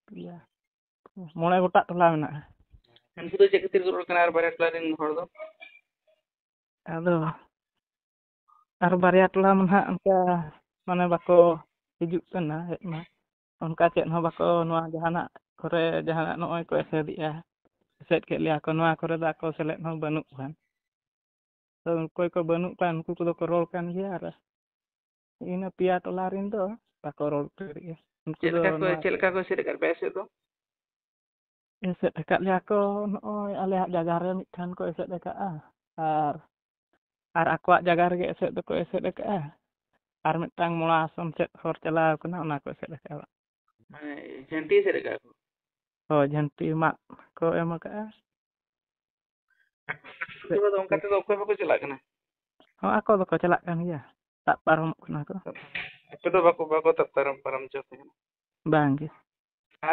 ᱯᱮᱭᱟ, ᱢᱚᱬᱮ ᱜᱚᱴᱟᱝ ᱴᱚᱞᱟ ᱢᱮᱱᱟᱜᱼᱟ᱾ ᱩᱱᱠᱩ ᱫᱚ ᱪᱮᱫ ᱠᱷᱟᱹᱛᱤᱨ ᱠᱚ ᱨᱚᱲ ᱠᱟᱱᱟ ᱟᱨ ᱵᱟᱨᱭᱟ ᱴᱚᱞᱟ ᱨᱮᱱ ᱦᱚᱲ ᱫᱚ? ᱟᱫᱚ ᱟᱨ ᱵᱟᱨᱭᱟ ᱴᱚᱞᱟ ᱢᱟ ᱱᱟᱦᱟᱜ ᱚᱱᱠᱟ ᱢᱟᱱᱮ ᱵᱟᱠᱚ ᱦᱤᱡᱩᱜ ᱠᱟᱱᱟ, ᱦᱮᱡ ᱢᱟ ᱚᱱᱠᱟ ᱪᱮᱫ ᱦᱚᱸ ᱵᱟᱠᱚ, ᱱᱚᱣᱟ ᱡᱟᱦᱟᱱᱟᱜ ᱠᱚᱨᱮ ᱡᱟᱦᱟᱱᱟᱜ ᱱᱚᱜᱼᱚᱭ ᱠᱚ ᱮᱥᱮᱫᱮᱜᱼᱟ, ᱮᱥᱮᱫ ᱠᱮᱫ ᱞᱮᱭᱟ ᱠᱚ, ᱱᱚᱣᱟ ᱠᱚᱨᱮ ᱫᱚ ᱟᱠᱚ ᱥᱮᱞᱮᱫ ᱦᱚᱸ ᱵᱟᱹᱱᱩᱜ ᱠᱚᱣᱟ᱾ ᱛᱚ ᱚᱠᱚᱭ ᱠᱚ ᱵᱟᱹᱱᱩᱜ ᱠᱚᱣᱟ ᱩᱱᱠᱩ ᱠᱚᱫᱚ ᱠᱚ ᱨᱚᱲ ᱠᱟᱱ ᱜᱮᱭᱟ, ᱟᱨ ᱤᱱᱟᱹ ᱯᱮᱭᱟ ᱴᱚᱞᱟ ᱨᱮᱱ ᱫᱚ ᱵᱟᱠᱚ ᱨᱚᱲ ᱩᱛᱟᱹᱨᱮᱫᱼᱟ᱾ ᱩᱱᱠᱩ ᱪᱮᱫ ᱫᱚ ᱞᱮᱠᱟ ᱠᱚ, ᱱᱚᱣᱟ ᱪᱮᱫ ᱞᱮᱠᱟ ᱠᱚ ᱮᱥᱮᱫ ᱟᱠᱟᱫ ᱯᱮᱭᱟ ᱮᱥᱮᱫ ᱫᱚ? ᱮᱥᱮᱫ ᱟᱠᱟᱫ ᱞᱮᱭᱟ ᱠᱚ, ᱱᱚᱜᱼᱚᱭ ᱟᱞᱮᱭᱟᱜ ᱡᱟᱭᱜᱟ ᱨᱮ ᱢᱤᱫᱴᱷᱮᱱ ᱠᱚ ᱮᱥᱮᱫ ᱟᱠᱟᱫᱼᱟ, ᱟᱨ, ᱟᱨ ᱟᱠᱚᱣᱟᱜ ᱡᱟᱭᱜᱟ ᱨᱮᱜᱮ ᱮᱥᱮᱫ ᱫᱚᱠᱚ ᱮᱥᱮᱫ ᱟᱠᱟᱫᱼᱟ, ᱟᱨ ᱢᱤᱫᱴᱟᱝ ᱢᱚᱲᱟ ᱟᱥᱚᱱ ᱥᱮᱫ ᱦᱚᱨ ᱪᱟᱞᱟᱣ ᱠᱟᱱᱟ, ᱚᱱᱟ ᱠᱚ ᱮᱥᱮᱫ ᱟᱠᱟᱫᱼᱟ᱾ ᱢᱟᱱᱮ ᱡᱷᱟᱹᱱᱴᱤ ᱮᱥᱮᱫ ᱟᱠᱟᱫ ᱠᱚ? ᱦᱳᱭ, ᱡᱷᱟᱹᱱᱴᱤ ᱢᱟᱫ ᱠᱚ ᱮᱢ ᱟᱠᱟᱫᱼᱟ᱾ ᱟᱠᱚ ᱫᱚ ᱚᱱᱠᱟ ᱛᱮᱫᱚ ᱚᱠᱚᱭ ᱵᱟᱠᱚ ᱪᱟᱞᱟᱜ ᱠᱟᱱᱟ? ᱦᱚᱸ, ᱟᱠᱚ ᱫᱚᱠᱚ ᱪᱟᱞᱟᱜ ᱠᱟᱱ ᱜᱮᱭᱟ, ᱛᱟᱵ ᱯᱟᱨᱚᱢᱚᱜ ᱠᱟᱱᱟ ᱠᱚ᱾ ᱟᱯᱮ ᱫᱚ ᱵᱟᱠᱚ, ᱵᱟᱠᱚ ᱛᱟᱵ ᱯᱟᱨᱚᱢ, ᱯᱟᱨᱚᱢ ᱦᱚᱪᱚ ᱯᱮ ᱠᱟᱱᱟ? ᱵᱟᱝ ᱜᱮ᱾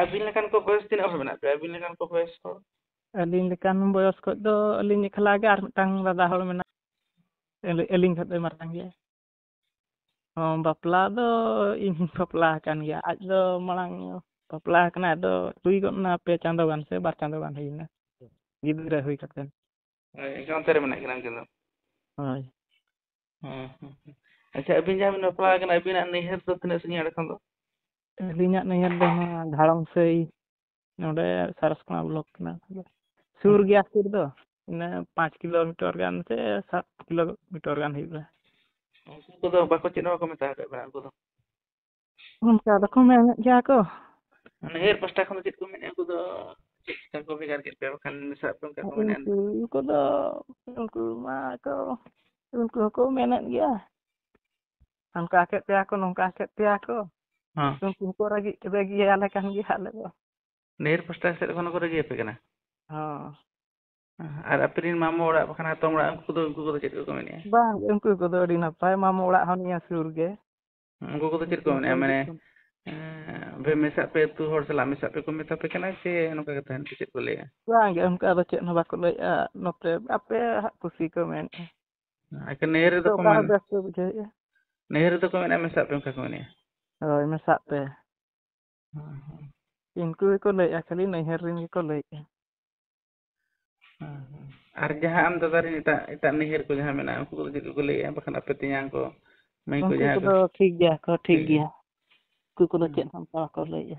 ᱟᱹᱵᱤᱱ ᱞᱮᱠᱟᱱ ᱠᱚ ᱵᱚᱭᱚᱥ ᱛᱤᱱᱟᱹᱜ ᱦᱚᱲ ᱢᱮᱱᱟᱜ ᱯᱮᱭᱟ? ᱟᱹᱵᱤᱱ ᱞᱮᱠᱟᱱ ᱠᱚ ᱵᱚᱭᱚᱥ ᱦᱚᱲ? ᱟᱹᱞᱤᱧ ᱞᱮᱠᱟᱱ ᱵᱚᱭᱚᱥ ᱠᱚ ᱫᱚ ᱟᱹᱞᱤᱧ ᱮᱠᱞᱟ ᱜᱮ, ᱟᱨ ᱢᱤᱫᱴᱟᱝ ᱫᱟᱫᱟ ᱦᱚᱲ ᱢᱮᱱᱟᱜ, ᱟᱹᱞᱤ-, ᱟᱹᱞᱤᱧ ᱠᱷᱚᱱ ᱫᱚᱭ ᱢᱟᱨᱟᱝ ᱜᱮᱭᱟ᱾ ᱦᱚᱸ, ᱵᱟᱯᱞᱟ ᱫᱚ ᱤᱧ ᱵᱟᱯᱞᱟ ᱟᱠᱟᱱ ᱜᱮᱭᱟ᱾ ᱟᱡ ᱫᱚ ᱢᱟᱲᱟᱝ ᱵᱟᱯᱞᱟ ᱟᱠᱟᱱᱟᱭ, ᱟᱫᱚ ᱦᱩᱭ ᱜᱚᱫ ᱮᱱᱟ ᱯᱮ ᱪᱟᱸᱫᱚ ᱜᱟᱱ ᱥᱮ ᱵᱟᱨ ᱪᱟᱸᱫᱚ ᱜᱟᱱ ᱦᱩᱭ ᱮᱱᱟ ᱜᱤᱫᱽᱨᱟᱹ ᱦᱩᱭ ᱠᱟᱛᱮ᱾ ᱦᱳᱭ, ᱮᱱᱠᱷᱟᱱ ᱚᱱᱛᱮ ᱨᱮ ᱢᱮᱱᱟᱜ ᱠᱤᱱᱟ ᱩᱱᱠᱤᱱ ᱫᱚ? ᱦᱳᱭ᱾ ᱦᱩᱸ, ᱦᱩᱸ, ᱦᱩᱸ᱾ ᱟᱪᱪᱷᱟ, ᱟᱹᱵᱤᱱ ᱡᱟᱦᱟᱸ ᱵᱤᱱ ᱵᱟᱯᱞᱟ ᱟᱠᱟᱱᱟ, ᱟᱹᱵᱤᱱᱟᱜ ᱱᱟᱹᱭᱦᱟᱹᱨ ᱫᱚ ᱛᱤᱱᱟᱹᱜ ᱥᱟᱺᱜᱤᱧᱟ ᱚᱸᱰᱮ ᱠᱷᱚᱱ ᱫᱚ? ᱟᱹᱞᱤᱧᱟᱜ ᱱᱟᱹᱭᱦᱟᱹᱨ ᱫᱚ ᱱᱚᱣᱟ ᱜᱷᱟᱲᱚᱝ ᱥᱟᱹᱭ, ᱱᱚᱰᱮ ᱥᱟᱨᱟᱥᱠᱳᱱᱟ ᱵᱞᱚᱠ ᱠᱟᱱᱟ᱾ ᱥᱩᱨ ᱦᱩᱸ᱾ ᱜᱮᱭᱟ, ᱥᱩᱨ ᱫᱚ ᱤᱱᱟᱹ ᱯᱟᱸᱪ ᱠᱤᱞᱳᱢᱤᱴᱟᱨ ᱜᱟᱱ ᱥᱮ ᱥᱟᱛ ᱠᱤᱞᱳᱢᱤᱴᱟᱨ ᱜᱟᱱ ᱦᱩᱭᱩᱜᱼᱟ᱾ ᱩᱱᱠᱩ ᱠᱚᱫᱚ ᱵᱟᱠᱚ, ᱪᱮᱫ ᱦᱚᱸ ᱵᱟᱠᱚ ᱢᱮᱛᱟ ᱟᱠᱟᱫ ᱵᱮᱱᱟ ᱩᱱᱠᱩ ᱫᱚ? ᱚᱱᱠᱟ ᱫᱚᱠᱚ ᱢᱮᱱᱮᱫ ᱜᱮᱭᱟ ᱠᱚ᱾ ᱱᱟᱹᱭᱦᱟᱹᱨ ᱯᱟᱥᱴᱟ ᱠᱷᱚᱱ ᱫᱚ ᱪᱮᱫ ᱠᱚ ᱢᱮᱱᱮᱫᱼᱟ ᱩᱱᱠᱩ ᱫᱚ? ᱪᱮᱫ ᱞᱮᱠᱟ ᱠᱚ ᱵᱷᱮᱜᱟᱨ ᱠᱮᱫ ᱯᱮᱭᱟ? ᱵᱟᱠᱷᱟᱱ ᱢᱮᱥᱟ ᱟᱯᱮ ᱚᱱᱠᱟ ᱠᱚ ᱢᱮᱱᱮᱫᱼᱟ᱾ ᱩᱱᱠᱩ ᱠᱚᱫᱚ, ᱩᱱᱠᱩ ᱢᱟ ᱠᱚ, ᱩᱱᱠᱩ ᱦᱚᱸᱠᱚ ᱢᱮᱱᱮᱫ ᱜᱮᱭᱟ, ᱦᱟᱱᱠᱟ ᱠᱮᱫ ᱯᱮᱭᱟ ᱠᱚ, ᱱᱚᱝᱠᱟ ᱠᱮᱫ ᱯᱮᱭᱟ ᱠᱚ᱾ ᱦᱮᱸ᱾ ᱩᱱᱠᱩ ᱦᱚᱸᱠᱚ ᱨᱟᱹᱜᱤ, ᱨᱟᱹᱜᱤᱭᱟᱞᱮ ᱠᱟᱱ ᱜᱮᱭᱟ ᱟᱞᱮ ᱫᱚ᱾ ᱱᱟᱹᱭᱦᱟᱹᱨ ᱯᱟᱥᱴᱟ ᱥᱮᱫ ᱠᱷᱚᱱ ᱦᱚᱸᱠᱚ ᱨᱟᱹᱜᱤ ᱟᱯᱮ ᱠᱟᱱᱟ? ᱦᱚᱸ᱾ ᱟᱨ ᱟᱯᱮ ᱨᱮᱱ ᱢᱟᱢᱚ ᱚᱲᱟᱜ ᱵᱟᱠᱷᱟᱱ ᱦᱟᱛᱚᱢ ᱚᱲᱟᱜ, ᱩᱱᱠᱩ ᱠᱚᱫᱚ, ᱩᱱᱠᱩ ᱠᱚᱫᱚ ᱪᱮᱫ ᱠᱚᱠᱚ ᱢᱮᱱᱮᱫᱼᱟ? ᱵᱟᱝ, ᱩᱱᱠᱩ ᱠᱚᱫᱚ ᱟᱹᱰᱤ ᱱᱟᱯᱟᱭ, ᱢᱟᱢᱚ ᱚᱲᱟᱜ ᱦᱚᱸ ᱱᱤᱭᱟᱹ ᱥᱩᱨ ᱜᱮ᱾ ᱩᱱᱠᱩ ᱠᱚᱫᱚ ᱪᱮᱫ ᱠᱚ ᱩᱱᱠᱩ ᱢᱮᱱᱮᱫᱼᱟ? ᱦᱚᱸᱠᱚ ᱢᱟᱱᱮ, ᱦᱤᱡᱩᱜ ᱠᱟᱱᱟ᱾ ᱮᱸ, ᱟᱯᱮ ᱢᱮᱥᱟᱜ ᱯᱮ, ᱟᱹᱛᱩ ᱦᱚᱲ ᱥᱟᱞᱟᱜ ᱢᱮᱥᱟᱜ ᱯᱮ ᱠᱚ ᱢᱮᱛᱟ ᱯᱮ ᱠᱟᱱᱟ ᱥᱮ ᱱᱚᱝᱠᱟ ᱠᱟᱛᱷᱟ ᱥᱮ ᱪᱮᱫ ᱠᱚ ᱞᱟᱹᱭᱟ? ᱵᱟᱝ ᱜᱮ, ᱚᱱᱠᱟ ᱫᱚ ᱪᱮᱫ ᱦᱚᱸ ᱵᱟᱠᱚ ᱞᱟᱹᱭᱮᱜᱼᱟ᱾ ᱱᱚᱛᱮ ᱟᱯᱮ ᱦᱟᱸᱜ ᱠᱩᱥᱤ ᱠᱚ ᱢᱮᱱᱮᱜᱼᱟ᱾ ᱟᱪᱪᱷᱟ, ᱱᱟᱹᱭᱦᱟᱹᱨ ᱨᱮᱫᱚ ᱠᱚ ᱚᱠᱟ ᱢᱮᱱ, ᱦᱚᱸ ᱵᱮᱥ ᱠᱚ ᱵᱩᱡᱷᱟᱹᱣᱮᱜᱼᱟ᱾ ᱱᱟᱹᱭᱦᱟᱹᱨ ᱨᱮᱫᱚ ᱠᱚ ᱢᱮᱱᱟ ᱢᱮᱥᱟᱜ ᱯᱮ, ᱚᱱᱠᱟ ᱠᱚ ᱢᱮᱱᱮᱜᱼᱟ᱾ ᱦᱳᱭ, ᱢᱮᱥᱟᱜ ᱯᱮ᱾ ᱦᱮᱸ, ᱦᱮᱸ᱾ ᱩᱱᱠᱩ ᱜᱮᱠᱚ ᱞᱟᱹᱭᱮᱜᱼᱟ, ᱠᱷᱟᱹᱞᱤ ᱱᱟᱹᱭᱦᱟᱹᱨ ᱨᱮᱱ ᱜᱮᱠᱚ ᱞᱟᱹᱭᱮᱜᱼᱟ᱾ ᱦᱮᱸ, ᱦᱮᱸ᱾ ᱟᱨ ᱡᱟᱦᱟᱸ ᱟᱢ ᱫᱟᱫᱟ ᱨᱮᱱ ᱮᱴᱟᱜ, ᱮᱴᱟᱜ ᱱᱟᱹᱭᱦᱟᱹᱨ ᱠᱚ ᱡᱟᱦᱟᱸ ᱢᱮᱱᱟᱜᱼᱟ, ᱩᱱᱠᱩ ᱠᱚᱫᱚ ᱪᱮᱫ ᱠᱚᱠᱚ ᱞᱟᱹᱭᱮᱜᱼᱟ? ᱵᱟᱠᱷᱟᱱ ᱟᱯᱮ ᱛᱮᱧᱟᱝ ᱠᱚ, ᱢᱟᱹᱭ ᱠᱚ ᱩᱱᱠᱩ ᱡᱟᱦᱟᱸᱭ ᱠᱚ? ᱠᱚᱫᱚ ᱴᱷᱤᱠ ᱜᱮᱭᱟ ᱠᱚ, ᱴᱷᱤᱠ ᱴᱷᱤᱠ ᱜᱮᱭᱟ᱾ ᱜᱮᱭᱟ᱾ ᱩᱱᱠᱩ ᱠᱚᱫᱚ ᱦᱮᱸ᱾ ᱪᱮᱫ ᱦᱚᱸ ᱚᱱᱠᱟ ᱵᱟᱠᱚ ᱞᱟᱹᱭᱮᱜᱼᱟ᱾